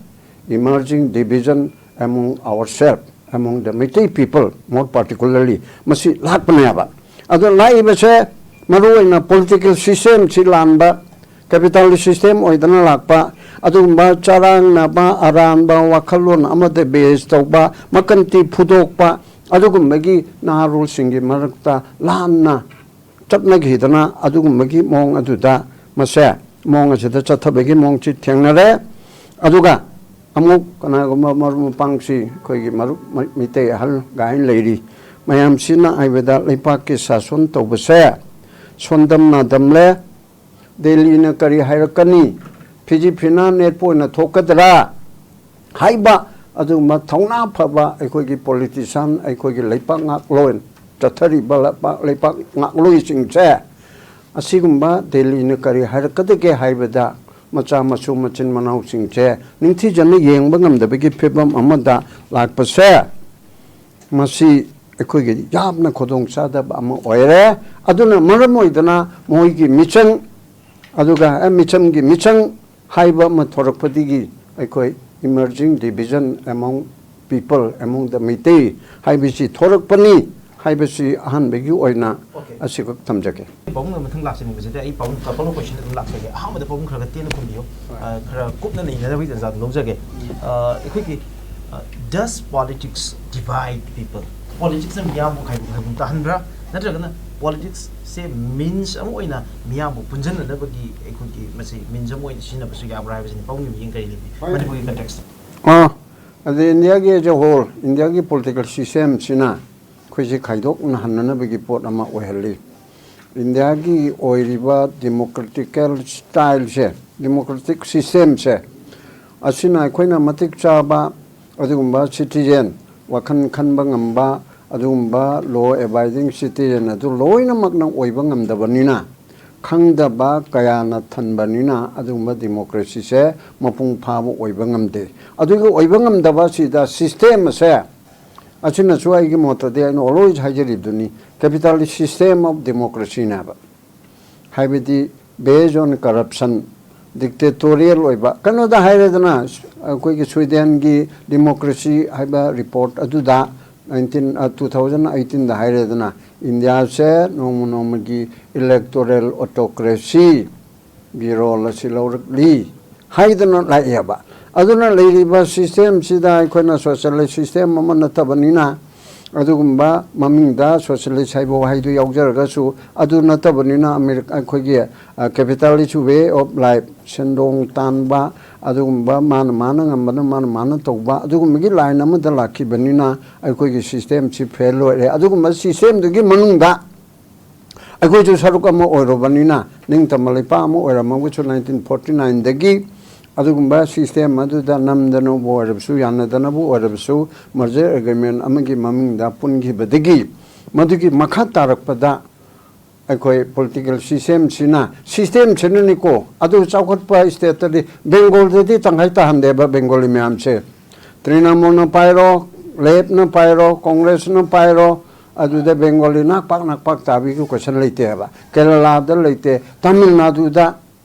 emerging division among ourselves, among the Meitei people, more particularly, ꯃꯁꯤ ꯂꯥꯛꯄꯅꯦꯕ꯫ ꯑꯗꯣ ꯂꯥꯛꯏꯕꯁꯦ ꯃꯔꯨꯑꯣꯏꯅ political systemꯁꯤ ꯂꯥꯟꯕ, capitalist system ꯑꯣꯏꯗꯅ ꯂꯥꯛꯄ, ꯑꯗꯨꯒꯨꯝꯕ ꯆꯔꯥꯡꯅꯕ, ꯑꯔꯥꯟꯕ ꯋꯥꯈꯜꯂꯣꯟ ꯑꯃꯗ base ꯇꯧꯕ, ꯃꯀꯟꯇꯤ ꯐꯨꯗꯣꯛꯄ, ꯑꯗꯨꯒꯨꯝꯕꯒꯤ ꯅꯍꯥꯔꯣꯜꯁꯤꯡꯒꯤ ꯃꯔꯛꯇ ꯂꯥꯟꯅ ꯆꯠꯅꯈꯤꯗꯅ ꯑꯗꯨꯒꯨꯝꯕꯒꯤ ꯃꯑꯣꯡ ꯑꯗꯨꯗ ꯃꯁꯦ ꯃꯑꯣꯡ ꯑꯁꯤꯗ ꯆꯠꯊꯕꯒꯤ ꯃꯑꯣꯡꯁꯤ ꯊꯦꯡꯅꯔꯦ꯫ ꯑꯗꯨꯒ ꯑꯃꯨꯛ ꯀꯅꯥꯒꯨꯝꯕ ꯃꯔꯨꯞ ꯃꯄꯥꯡꯁꯤ ꯑꯩꯈꯣꯏꯒꯤ ꯃꯔꯨꯞ ꯃꯩꯇꯩ ꯑꯍꯜ ꯒꯥꯏꯅ ꯂꯩꯔꯤ꯫ ꯃꯌꯥꯝꯁꯤꯅ ꯍꯥꯏꯕꯗ ꯂꯩꯄꯥꯛꯀꯤ ꯁꯥꯁꯣꯟ ꯇꯧꯕꯁꯦ ꯁꯣꯟꯗꯝ ꯅꯥꯗꯝꯂꯦ꯫ ꯗꯦꯜꯂꯤꯅ ꯀꯔꯤ ꯍꯥꯏꯔꯛꯀꯅꯤ? ꯐꯤꯖꯤ ꯐꯤꯅꯥ ꯅꯦꯠꯄ ꯑꯣꯏꯅ ꯊꯣꯛꯀꯗ꯭ꯔꯥ? ꯍꯥꯏꯕ ꯑꯗꯨꯒꯨꯝꯕ ꯊꯧꯅꯥ ꯐꯕ ꯑꯩꯈꯣꯏꯒꯤ ꯄꯣꯂꯤꯇꯤꯁꯤꯌꯥꯟ, ꯑꯩꯈꯣꯏꯒꯤ ꯂꯩꯄꯥꯛ ꯉꯥꯛꯂꯣꯟ ꯆꯠꯊꯔꯤꯕ ꯂꯩꯄꯥꯛ, ꯂꯩꯄꯥꯛ ꯉꯥꯛꯂꯣꯏꯁꯤꯡꯁꯦ ꯑꯁꯤꯒꯨꯝꯕ ꯗꯦꯜꯂꯤꯅ ꯀꯔꯤ ꯍꯥꯏꯔꯛꯀꯗꯒꯦ ꯍꯥꯏꯕꯗ ꯃꯆꯥ ꯃꯁꯨ ꯃꯆꯤꯟ ꯃꯅꯥꯎꯁꯤꯡꯁꯦ ꯅꯤꯡꯊꯤꯖꯅ ꯌꯦꯡꯕ ꯉꯝꯗꯕꯒꯤ ꯐꯤꯕꯝ ꯑꯃꯗ ꯂꯥꯛꯄꯁꯦ ꯃꯁꯤ ꯑꯩꯈꯣꯏꯒꯤ ꯌꯥꯝꯅ ꯈꯨꯗꯣꯡ ꯆꯥꯗꯕ ꯑꯃ ꯑꯣꯏꯔꯦ꯫ ꯑꯗꯨꯅ ꯃꯔꯝ ꯑꯣꯏꯗꯅ ꯃꯣꯏꯒꯤ ꯃꯤꯆꯪ ꯑꯗꯨꯒ ꯑꯦ, ꯃꯤꯆꯝꯒꯤ ꯃꯤꯆꯪ ꯍꯥꯏꯕ ꯑꯃ ꯊꯣꯔꯛꯄꯗꯒꯤ ꯑꯩꯈꯣꯏ emerging division among people, among the Meitei ꯍꯥꯏꯕꯁꯤ ꯊꯣꯔꯛꯄꯅꯤ ꯍꯥꯏꯕꯁꯤ ꯑꯍꯥꯟꯕꯒꯤ ꯑꯣꯏꯅ ꯑꯣꯀꯦ꯫ ꯑꯁꯤꯈꯛ ꯊꯝꯖꯒꯦ꯫ ꯄꯥꯕꯨꯡꯅ ꯃꯊꯪ ꯂꯥꯛꯆꯅꯤꯡꯕꯁꯦ ꯑꯩ ꯄꯥꯕꯨꯡ ꯀꯄꯜ ꯀꯣꯏꯁꯟ ꯑꯗꯨꯝ ꯂꯥꯛꯆꯒꯦ꯫ ꯑꯍꯥꯟꯕꯗ ꯄꯥꯕꯨꯡ ꯈꯔ ꯈꯔ ꯇꯦꯟꯅ ꯈꯨꯝꯕꯤꯌꯨ꯫ ꯑ, ꯈꯔ ꯀꯨꯞꯅ ꯅꯩꯅꯅꯕꯒꯤ ꯇꯥꯟꯖꯥꯗꯨ ꯂꯧꯖꯒꯦ꯫ ꯑ, ꯑꯩꯈꯣꯏꯒꯤ, ꯑ, does politics divide people? ꯄꯣꯂꯤꯇꯤꯛꯁꯅ ꯃꯤꯌꯥꯝꯕꯨ ꯈꯥꯏꯕꯨ ꯈꯥꯏꯕꯨ ꯇꯥꯍꯟꯕ꯭ꯔꯥ? ꯅꯠꯇ꯭ꯔꯒꯅ ꯄꯣꯂꯤꯇꯤꯛꯁꯁꯦ ꯃꯤꯟꯁ ꯑꯃ ꯑꯣꯏꯅ ꯃꯤꯌꯥꯝꯕꯨ ꯄꯨꯟꯁꯤꯟꯅꯅꯕꯒꯤ ꯑꯩꯈꯣꯏꯒꯤ ꯃꯁꯤ ꯃꯤꯟꯁ ꯑꯃ ꯑꯣꯏꯅ ꯁꯤꯖꯤꯟꯅꯕꯁꯨ ꯌꯥꯕ꯭ꯔꯥ ꯍꯥꯏꯕꯁꯤꯅꯤ꯫ ꯄꯥꯕꯨꯡꯒꯤ ꯃꯤꯠꯌꯦꯡ ꯀꯔꯤ ꯂꯩꯕꯤ? ꯍꯣꯏ꯫ ꯃꯅꯤꯄꯨꯔꯒꯤ ꯀꯟꯇꯦꯛꯁꯇ꯫ ꯑꯥ, ꯑꯗꯩ ꯏꯟꯗꯤꯌꯥꯒꯤ as a whole, ꯏꯟꯗꯤꯌꯥꯒꯤ ꯄꯣꯂꯤꯇꯤꯀꯦꯜ ꯁꯤꯁꯇꯦꯝꯁꯤꯅ ꯑꯩꯈꯣꯏꯁꯦ ꯈꯥꯏꯗꯣꯛꯅꯍꯟꯅꯅꯕꯒꯤ ꯄꯣꯠ ꯑꯃ ꯑꯣꯏꯍꯜꯂꯤ꯫ ꯏꯟꯗꯤꯌꯥꯒꯤ ꯑꯣꯏꯔꯤꯕ ꯗꯤꯃꯣꯀ꯭ꯔꯦꯇꯤꯀꯦꯜ ꯁ꯭ꯇꯥꯏꯜꯁꯦ, ꯗꯤꯃꯣꯀ꯭ꯔꯦꯇꯤꯛ ꯁꯤꯁꯇꯦꯝꯁꯦ, ꯑꯁꯤꯅ ꯑꯩꯈꯣꯏꯅ ꯃꯇꯤꯛ ꯆꯥꯕ ꯑꯗꯨꯒꯨꯝꯕ ꯁꯤꯇꯤꯖꯦꯟ, ꯋꯥꯈꯜ ꯈꯟꯕ ꯉꯝꯕ ꯑꯗꯨꯒꯨꯝꯕ ꯂꯣ ꯑꯦꯕꯥꯏꯗꯤꯡ ꯁꯤꯇꯤꯖꯦꯟ ꯑꯗꯨ ꯂꯣꯏꯅꯃꯛꯅ ꯑꯣꯏꯕ ꯉꯝꯗꯕꯅꯤꯅ, ꯈꯪꯗꯕ ꯀꯌꯥꯅ ꯊꯟꯕꯅꯤꯅ ꯑꯗꯨꯒꯨꯝꯕ ꯗꯤꯃꯣꯀ꯭ꯔꯦꯁꯤꯁꯦ ꯃꯄꯨꯡ ꯐꯥꯕ ꯑꯣꯏꯕ ꯉꯝꯗꯦ꯫ ꯑꯗꯨꯒꯤ ꯑꯣꯏꯕ ꯉꯝꯗꯕ ꯑꯁꯤꯗ ꯁꯤꯁꯇꯦꯝ ꯑꯁꯦ ꯑꯁꯤꯅꯁꯨ ꯑꯩꯒꯤ ꯃꯣꯠꯇꯗꯤ ꯑꯩꯅ always ꯍꯥꯏꯖꯔꯤꯕꯗꯨꯅꯤ, capitalist system of democracyꯅꯦꯕ꯫ ꯍꯥꯏꯕꯗꯤ based on corruption, dictatorial ꯑꯣꯏꯕ꯫ ꯀꯩꯅꯣꯗ ꯍꯥꯏꯔꯦꯗꯅ, ꯑꯩꯈꯣꯏꯒꯤ ꯁ꯭ꯋꯤꯗꯦꯟꯒꯤ ꯗꯤꯃꯣꯀ꯭ꯔꯦꯁꯤ ꯍꯥꯏꯕ ꯔꯤꯄꯣꯔꯠ ꯑꯗꯨꯗ nineteen, ꯑ, two thousand eighteenꯗ ꯍꯥꯏꯔꯦꯗꯅ, ꯏꯟꯗꯤꯌꯥꯁꯦ ꯅꯣꯡꯃ ꯅꯣꯡꯃꯒꯤ electoral autocracy ꯒꯤ ꯔꯣꯜ ꯑꯁꯤ ꯂꯧꯔꯛꯂꯤ ꯍꯥꯏꯗꯅ ꯂꯥꯛꯑꯦꯕ꯫ ꯑꯗꯨꯅ ꯂꯩꯔꯤꯕ ꯁꯤꯁꯇꯦꯝꯁꯤꯗ ꯑꯩꯈꯣꯏꯅ ꯁꯣꯁꯤꯌꯦꯂꯤꯁ ꯁꯤꯁꯇꯦꯝ ꯑꯃ ꯅꯠꯇꯕꯅꯤꯅ ꯑꯗꯨꯒꯨꯝꯕ ꯃꯃꯤꯡꯗ socialist ꯍꯥꯏꯕ ꯋꯥꯍꯩꯗꯨ ꯌꯥꯎꯖꯔꯒꯁꯨ, ꯑꯗꯨ ꯅꯠꯇꯕꯅꯤꯅ ꯑꯃꯦꯔꯤꯀꯥ, ꯑꯩꯈꯣꯏꯒꯤ, ꯑ, capitalist way of life, ꯁꯦꯟꯗꯣꯡ ꯇꯥꯟꯕ, ꯑꯗꯨꯒꯨꯝꯕ ꯃꯥꯅ ꯃꯥꯅ ꯉꯝꯕꯅ ꯃꯥꯅ ꯃꯥꯅ ꯇꯧꯕ, ꯑꯗꯨꯒꯨꯝꯕꯒꯤ line ꯑꯃꯗ ꯂꯥꯛꯈꯤꯕꯅꯤꯅ ꯑꯩꯈꯣꯏꯒꯤ systemꯁꯤ fail ꯑꯣꯏꯔꯦ꯫ ꯑꯗꯨꯒꯨꯝꯕ systemꯗꯨꯒꯤ ꯃꯅꯨꯡꯗ ꯑꯩꯈꯣꯏꯁꯨ ꯁꯔꯨꯛ ꯑꯃ ꯑꯣꯏꯔꯨꯕꯅꯤꯅ, ꯅꯤꯡꯇꯝꯕ ꯂꯩꯄꯥꯛ ꯑꯃ ꯑꯣꯏꯔꯝꯃꯒꯁꯨ nineteen forty nineꯗꯒꯤ ꯑꯗꯨꯒꯨꯝꯕ system ꯑꯗꯨꯗ ꯅꯝꯗꯅꯕꯨ ꯑꯣꯏꯔꯕꯁꯨ, ꯌꯥꯅꯗꯅꯕꯨ ꯑꯣꯏꯔꯕꯁꯨ, merger agreement ꯑꯃꯒꯤ ꯃꯃꯤꯡꯗ ꯄꯨꯟꯈꯤꯕꯗꯒꯤ, ꯃꯗꯨꯒꯤ ꯃꯈꯥ ꯇꯥꯔꯛꯄꯗ ꯑꯩꯈꯣꯏ political systemꯁꯤꯅ, systemꯁꯤꯅꯅꯤꯀꯣ, ꯑꯗꯨ ꯆꯥꯎꯈꯠꯄ stateꯇꯗꯤ, Bengalꯗꯗꯤ ꯇꯪꯈꯥꯏ ꯇꯥꯍꯟꯗꯦꯕ Bengali ꯃꯌꯥꯝꯁꯦ꯫ ꯇ꯭ꯔꯤꯅꯃꯨꯜꯅ ꯄꯥꯏꯔꯣ, ꯂꯦꯞꯅ ꯄꯥꯏꯔꯣ, ꯀꯣꯡꯒ꯭ꯔꯦꯁꯅ ꯄꯥꯏꯔꯣ, ꯑꯗꯨꯗ Bengali ꯅꯥꯛꯄꯥꯛ ꯅꯥꯛꯄꯥꯛ ꯇꯥꯕꯤꯒꯤ question ꯂꯩꯇꯦꯕ꯫ ꯀꯦꯔꯂꯥꯗ ꯂꯩꯇꯦ, ꯇꯥꯃꯤꯜ ꯅꯥꯗꯨꯗ꯫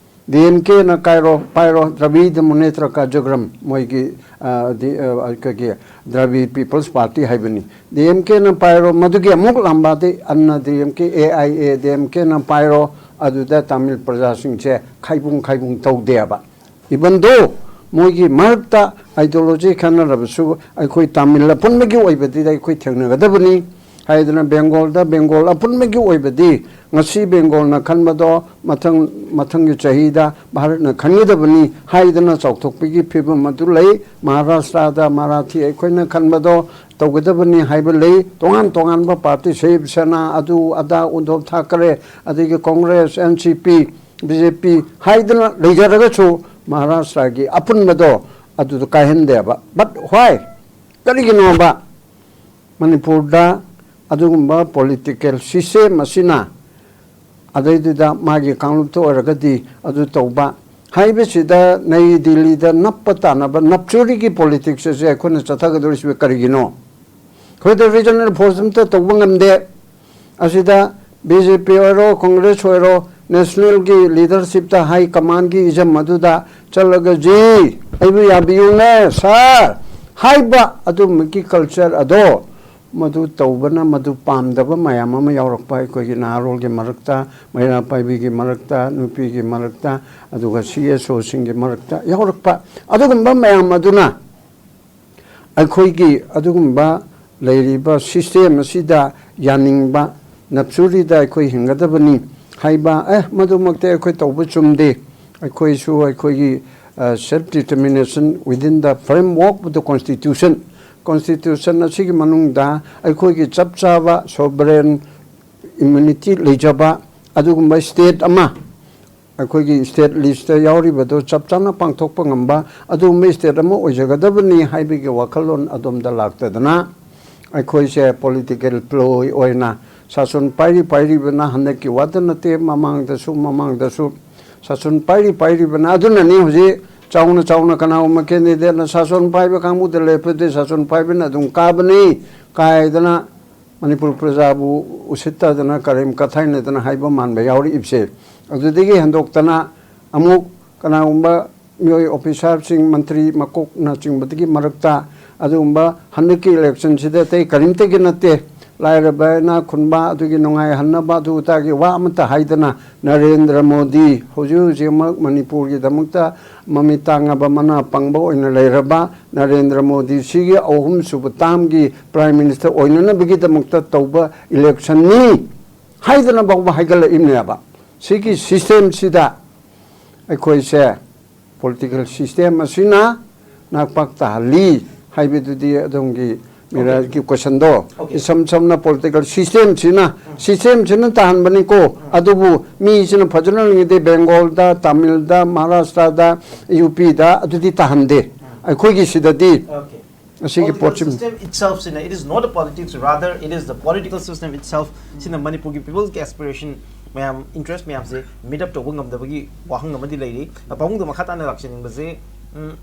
DMKꯅ ꯀꯥꯏꯔꯣ, ꯄꯥꯏꯔꯣ, ꯗ꯭ꯔꯕꯤꯗ ꯃꯨꯅꯦꯇ꯭ꯔ ꯀꯥꯖꯒ꯭ꯔꯝ, ꯃꯣꯏꯒꯤ, ꯑ, ꯗꯤ-, ꯑ, ꯑꯩꯈꯣꯏꯒꯤ Dravid People's Party ꯍꯥꯏꯕꯅꯤ꯫ DMKꯅ ꯄꯥꯏꯔꯣ, ꯃꯗꯨꯒꯤ ꯑꯃꯨꯛ ꯂꯥꯝꯕꯗꯤ ꯑꯟꯅ DMK, AIADMKꯅ ꯄꯥꯏꯔꯣ, ꯑꯗꯨꯗ ꯇꯥꯃꯤꯜ ꯄ꯭ꯔꯖꯥꯁꯤꯡꯁꯦ ꯈꯥꯏꯕꯨꯡ ꯈꯥꯏꯕꯨꯡ ꯇꯧꯗꯦꯕ꯫ Even though ꯃꯣꯏꯒꯤ ꯃꯔꯛꯇ ideology ꯈꯦꯠꯅꯔꯕꯁꯨ, ꯑꯩꯈꯣꯏ ꯇꯥꯃꯤꯜ ꯑꯄꯨꯟꯕꯒꯤ ꯑꯣꯏꯕꯗꯤ ꯑꯩꯈꯣꯏ ꯊꯦꯡꯅꯒꯗꯕꯅꯤ ꯍꯥꯏꯗꯅ, Bengalꯗ Bengal ꯑꯄꯨꯟꯕꯒꯤ ꯑꯣꯏꯕꯗꯤ ꯉꯁꯤ Bengalꯅ ꯈꯟꯕꯗꯣ ꯃꯊꯪ, ꯃꯊꯪꯒꯤ ꯆꯍꯤꯗ ꯚꯥꯔꯠꯅ ꯈꯟꯒꯗꯕꯅꯤ ꯍꯥꯏꯗꯅ ꯆꯥꯎꯊꯣꯛꯄꯒꯤ ꯐꯤꯕꯝ ꯑꯗꯨ ꯂꯩ꯫ ꯃꯍꯥꯔꯥꯁꯇ꯭ꯔꯗ ꯃꯔꯥꯊꯤ ꯑꯩꯈꯣꯏꯅ ꯈꯟꯕꯗꯣ ꯇꯧꯒꯗꯕꯅꯤ ꯍꯥꯏꯕ ꯂꯩ꯫ ꯇꯣꯉꯥꯟ ꯇꯣꯉꯥꯟꯕ party, ꯁꯤꯕ ꯁꯦꯅꯥ, ꯑꯗꯨ ꯑꯗꯥ, ꯎꯗꯙꯕ ꯊꯥꯀꯔꯦ, ꯑꯗꯒꯤ ꯀꯣꯡꯒ꯭ꯔꯦꯁ, NCP, BJP ꯍꯥꯏꯗꯅ ꯂꯩꯖꯔꯒꯁꯨ, ꯃꯍꯥꯔꯥꯁꯇ꯭ꯔꯒꯤ ꯑꯄꯨꯟꯕꯗꯣ ꯑꯗꯨꯗ ꯀꯥꯏꯍꯟꯗꯦꯕ꯫ But why? ꯀꯔꯤꯒꯤꯅꯣꯕ? ꯃꯅꯤꯄꯨꯔꯗ ꯑꯗꯨꯒꯨꯝꯕ political system ꯑꯁꯤꯅ, ꯑꯗꯩꯗꯨꯗ ꯃꯥꯒꯤ ꯀꯥꯡꯂꯨꯞꯇ ꯑꯣꯏꯔꯒꯗꯤ ꯑꯗꯨ ꯇꯧꯕ ꯍꯥꯏꯕꯁꯤꯗ, ꯅꯩ ꯗꯤꯜꯂꯤꯗ ꯅꯞꯄ ꯇꯥꯅꯕ ꯅꯞꯆꯨꯔꯤꯒꯤ politics ꯑꯁꯦ ꯑꯩꯈꯣꯏꯅ ꯆꯠꯊꯒꯗꯧꯔꯤꯁꯤ ꯀꯔꯤꯒꯤꯅꯣ? ꯑꯩꯈꯣꯏꯗ regional force ꯑꯝꯇ ꯇꯧꯕ ꯉꯝꯗꯦ꯫ ꯑꯁꯤꯗ BJP ꯑꯣꯏꯔꯣ, ꯀꯣꯡꯒ꯭ꯔꯦꯁ ꯑꯣꯏꯔꯣ, nationalꯒꯤ leadershipꯇ, high commandꯒꯤ ꯏꯖꯝ ꯑꯗꯨꯗ ꯆꯠꯂꯒ, "ꯖꯤ, ꯑꯩꯕꯨ ꯌꯥꯕꯤꯌꯨꯅꯦ, sir" ꯍꯥꯏꯕ ꯑꯗꯨꯝꯕꯒꯤ culture ꯑꯗꯣ, ꯃꯗꯨ ꯇꯧꯕꯅ ꯃꯗꯨ ꯄꯥꯝꯗꯕ ꯃꯌꯥꯝ ꯑꯃ ꯌꯥꯎꯔꯛꯄ, ꯑꯩꯈꯣꯏꯒꯤ ꯅꯍꯥꯔꯣꯜꯒꯤ ꯃꯔꯛꯇ, ꯃꯩꯔꯥ ꯄꯥꯏꯕꯤꯒꯤ ꯃꯔꯛꯇ, ꯅꯨꯄꯤꯒꯤ ꯃꯔꯛꯇ, ꯑꯗꯨꯒ CSOꯁꯤꯡꯒꯤ ꯃꯔꯛꯇ ꯌꯥꯎꯔꯛꯄ꯫ ꯑꯗꯨꯒꯨꯝꯕ ꯃꯌꯥꯝ ꯑꯗꯨꯅ ꯑꯩꯈꯣꯏꯒꯤ ꯑꯗꯨꯒꯨꯝꯕ ꯂꯩꯔꯤꯕ system ꯑꯁꯤꯗ ꯌꯥꯅꯤꯡꯕ ꯅꯞꯁꯨꯔꯤꯗ ꯑꯩꯈꯣꯏ ꯍꯤꯡꯒꯗꯕꯅꯤ ꯍꯥꯏꯕ, ꯑꯦ, ꯃꯗꯨꯃꯛꯇꯤ ꯑꯩꯈꯣꯏ ꯇꯧꯕ ꯆꯨꯝꯗꯦ, ꯑꯩꯈꯣꯏꯁꯨ ꯑꯩꯈꯣꯏꯒꯤ self determination within the framework of the constitution, constitution ꯑꯁꯤꯒꯤ ꯃꯅꯨꯡꯗ ꯑꯩꯈꯣꯏꯒꯤ ꯆꯞ ꯆꯥꯕ sovereign immunity ꯂꯩꯖꯕ ꯑꯗꯨꯒꯨꯝꯕ state ꯑꯃ, ꯑꯩꯈꯣꯏꯒꯤ state listꯇ ꯌꯥꯎꯔꯤꯕꯗꯨ ꯆꯞ ꯆꯥꯅ ꯄꯥꯡꯊꯣꯛꯄ ꯉꯝꯕ ꯑꯗꯨꯒꯨꯝꯕ state ꯑꯃ ꯑꯣꯏꯖꯒꯗꯕꯅꯤ ꯍꯥꯏꯕꯒꯤ ꯋꯥꯈꯜꯂꯣꯟ ꯑꯗꯣꯝꯗ ꯂꯥꯛꯇꯗꯅ, ꯑꯩꯈꯣꯏꯁꯦ political ploy ꯑꯣꯏꯅ ꯁꯥꯁꯟ ꯄꯥꯏꯔꯤ ꯄꯥꯏꯔꯤꯕꯅ, ꯍꯟꯗꯛꯀꯤ ꯋꯥꯗ ꯅꯠꯇꯦ, ꯃꯃꯥꯡꯗꯁꯨ, ꯃꯃꯥꯡꯗꯁꯨ ꯁꯥꯁꯟ ꯄꯥꯏꯔꯤ ꯄꯥꯏꯔꯤꯕꯅ, ꯑꯗꯨꯅꯅꯤ ꯍꯧꯖꯤꯛ ꯆꯥꯎꯅ ꯆꯥꯎꯅ ꯀꯅꯥꯒꯨꯝꯕ candidateꯅ ꯁꯥꯁꯟ ꯄꯥꯏꯕ ꯀꯥꯡꯕꯨꯗ ꯂꯦꯞꯄꯗꯤ ꯁꯥꯁꯟ ꯄꯥꯏꯕꯅ ꯑꯗꯨꯝ ꯀꯥꯕꯅꯤ ꯀꯥꯏꯗꯅ ꯃꯅꯤꯄꯨꯔ ꯄ꯭ꯔꯖꯥꯕꯨ ꯎꯁꯤꯠꯇꯗꯅ, ꯀꯔꯦꯝ ꯀꯊꯥꯏꯅꯗꯅ ꯍꯥꯏꯕ ꯃꯥꯟꯕ ꯌꯥꯎꯔꯛꯏꯕꯁꯦ꯫ ꯑꯗꯨꯗꯒꯤ ꯍꯦꯟꯗꯣꯛꯇꯅ ꯑꯃꯨꯛ ꯀꯅꯥꯒꯨꯝꯕ ꯃꯤꯑꯣꯏ, officerꯁꯤꯡ, ꯃꯟꯇ꯭ꯔꯤ ꯃꯀꯣꯛꯅꯆꯤꯡꯕꯗꯒꯤ ꯃꯔꯛꯇ ꯑꯗꯨꯒꯨꯝꯕ ꯍꯟꯗꯛꯀꯤ electionꯁꯤꯗ ꯑꯇꯩ ꯀꯔꯤꯝꯇꯒꯤ ꯅꯠꯇꯦ, ꯂꯥꯏꯔꯕ ꯏꯅꯥꯛ ꯈꯨꯟꯕ ꯑꯗꯨꯒꯤ ꯅꯨꯡꯉꯥꯏꯍꯟꯅꯕ ꯑꯗꯨ ꯑꯗꯥꯒꯤ ꯋꯥ ꯑꯃꯠꯇ ꯍꯥꯏꯗꯅ, ꯅꯔꯦꯟꯗ꯭ꯔ ꯃꯣꯗꯤ ꯍꯧꯖꯤꯛ ꯍꯧꯖꯤꯛꯃꯛ ꯃꯅꯤꯄꯨꯔꯒꯤꯗꯃꯛꯇ ꯃꯃꯤꯠ ꯇꯥꯡꯉꯕ, ꯃꯅꯥ ꯄꯪꯕ ꯑꯣꯏꯅ ꯂꯩꯔꯕ ꯅꯔꯦꯟꯗ꯭ꯔ ꯃꯣꯗꯤ ꯁꯤꯒꯤ ꯑꯍꯨꯝꯁꯨꯕ termꯒꯤ Prime Minister ꯑꯣꯏꯅꯅꯕꯒꯤꯗꯃꯛꯇ ꯇꯧꯕ electionꯅꯤ ꯍꯥꯏꯗꯅ ꯐꯥꯎꯕ ꯍꯥꯏꯒꯠꯂꯛꯏꯕꯅꯦꯕ꯫ ꯁꯤꯒꯤ systemꯁꯤꯗ ꯑꯩꯈꯣꯏꯁꯦ political system ꯑꯁꯤꯅ ꯅꯥꯛꯄꯥꯛ ꯇꯥꯍꯜꯂꯤ ꯍꯥꯏꯕꯗꯨꯗꯤ ꯑꯗꯣꯝꯒꯤ ꯃꯤꯔꯥꯖꯀꯤ questionꯗꯣ, Okay. ꯏꯁꯝ ꯁꯝꯅ political systemꯁꯤꯅ, systemꯁꯤꯅ ꯇꯥꯍꯟꯕꯅꯤꯀꯣ꯫ ꯑꯗꯨꯕꯨ ꯃꯤꯁꯤꯅ ꯐꯖꯅ ꯂꯩꯉꯩꯗꯤ Bengalꯗ, Tamilꯗ, Maharashtraꯗ, UPꯗ ꯑꯗꯨꯗꯤ ꯇꯥꯍꯟꯗꯦ꯫ ꯑꯩꯈꯣꯏꯒꯤ ꯁꯤꯗꯗꯤ Okay. ꯑꯁꯤꯒꯤ Political ꯄꯣꯠꯁꯤ system itself ꯁꯤꯅ, it is not a politics, rather it is the political system itself ꯁꯤꯅ ꯃꯅꯤꯄꯨꯔꯒꯤ peopleꯒꯤ aspiration ꯃꯌꯥꯝ, interest ꯃꯌꯥꯝꯁꯦ meet up ꯇꯧꯕ ꯉꯝꯗꯕꯒꯤ ꯋꯥꯍꯪ ꯑꯃꯗꯤ ꯂꯩꯔꯤ꯫ ꯄꯥꯕꯨꯡꯗ ꯃꯈꯥ ꯇꯥꯅ ꯂꯥꯛꯆꯅꯤꯡꯕꯁꯦ, ꯎꯝ,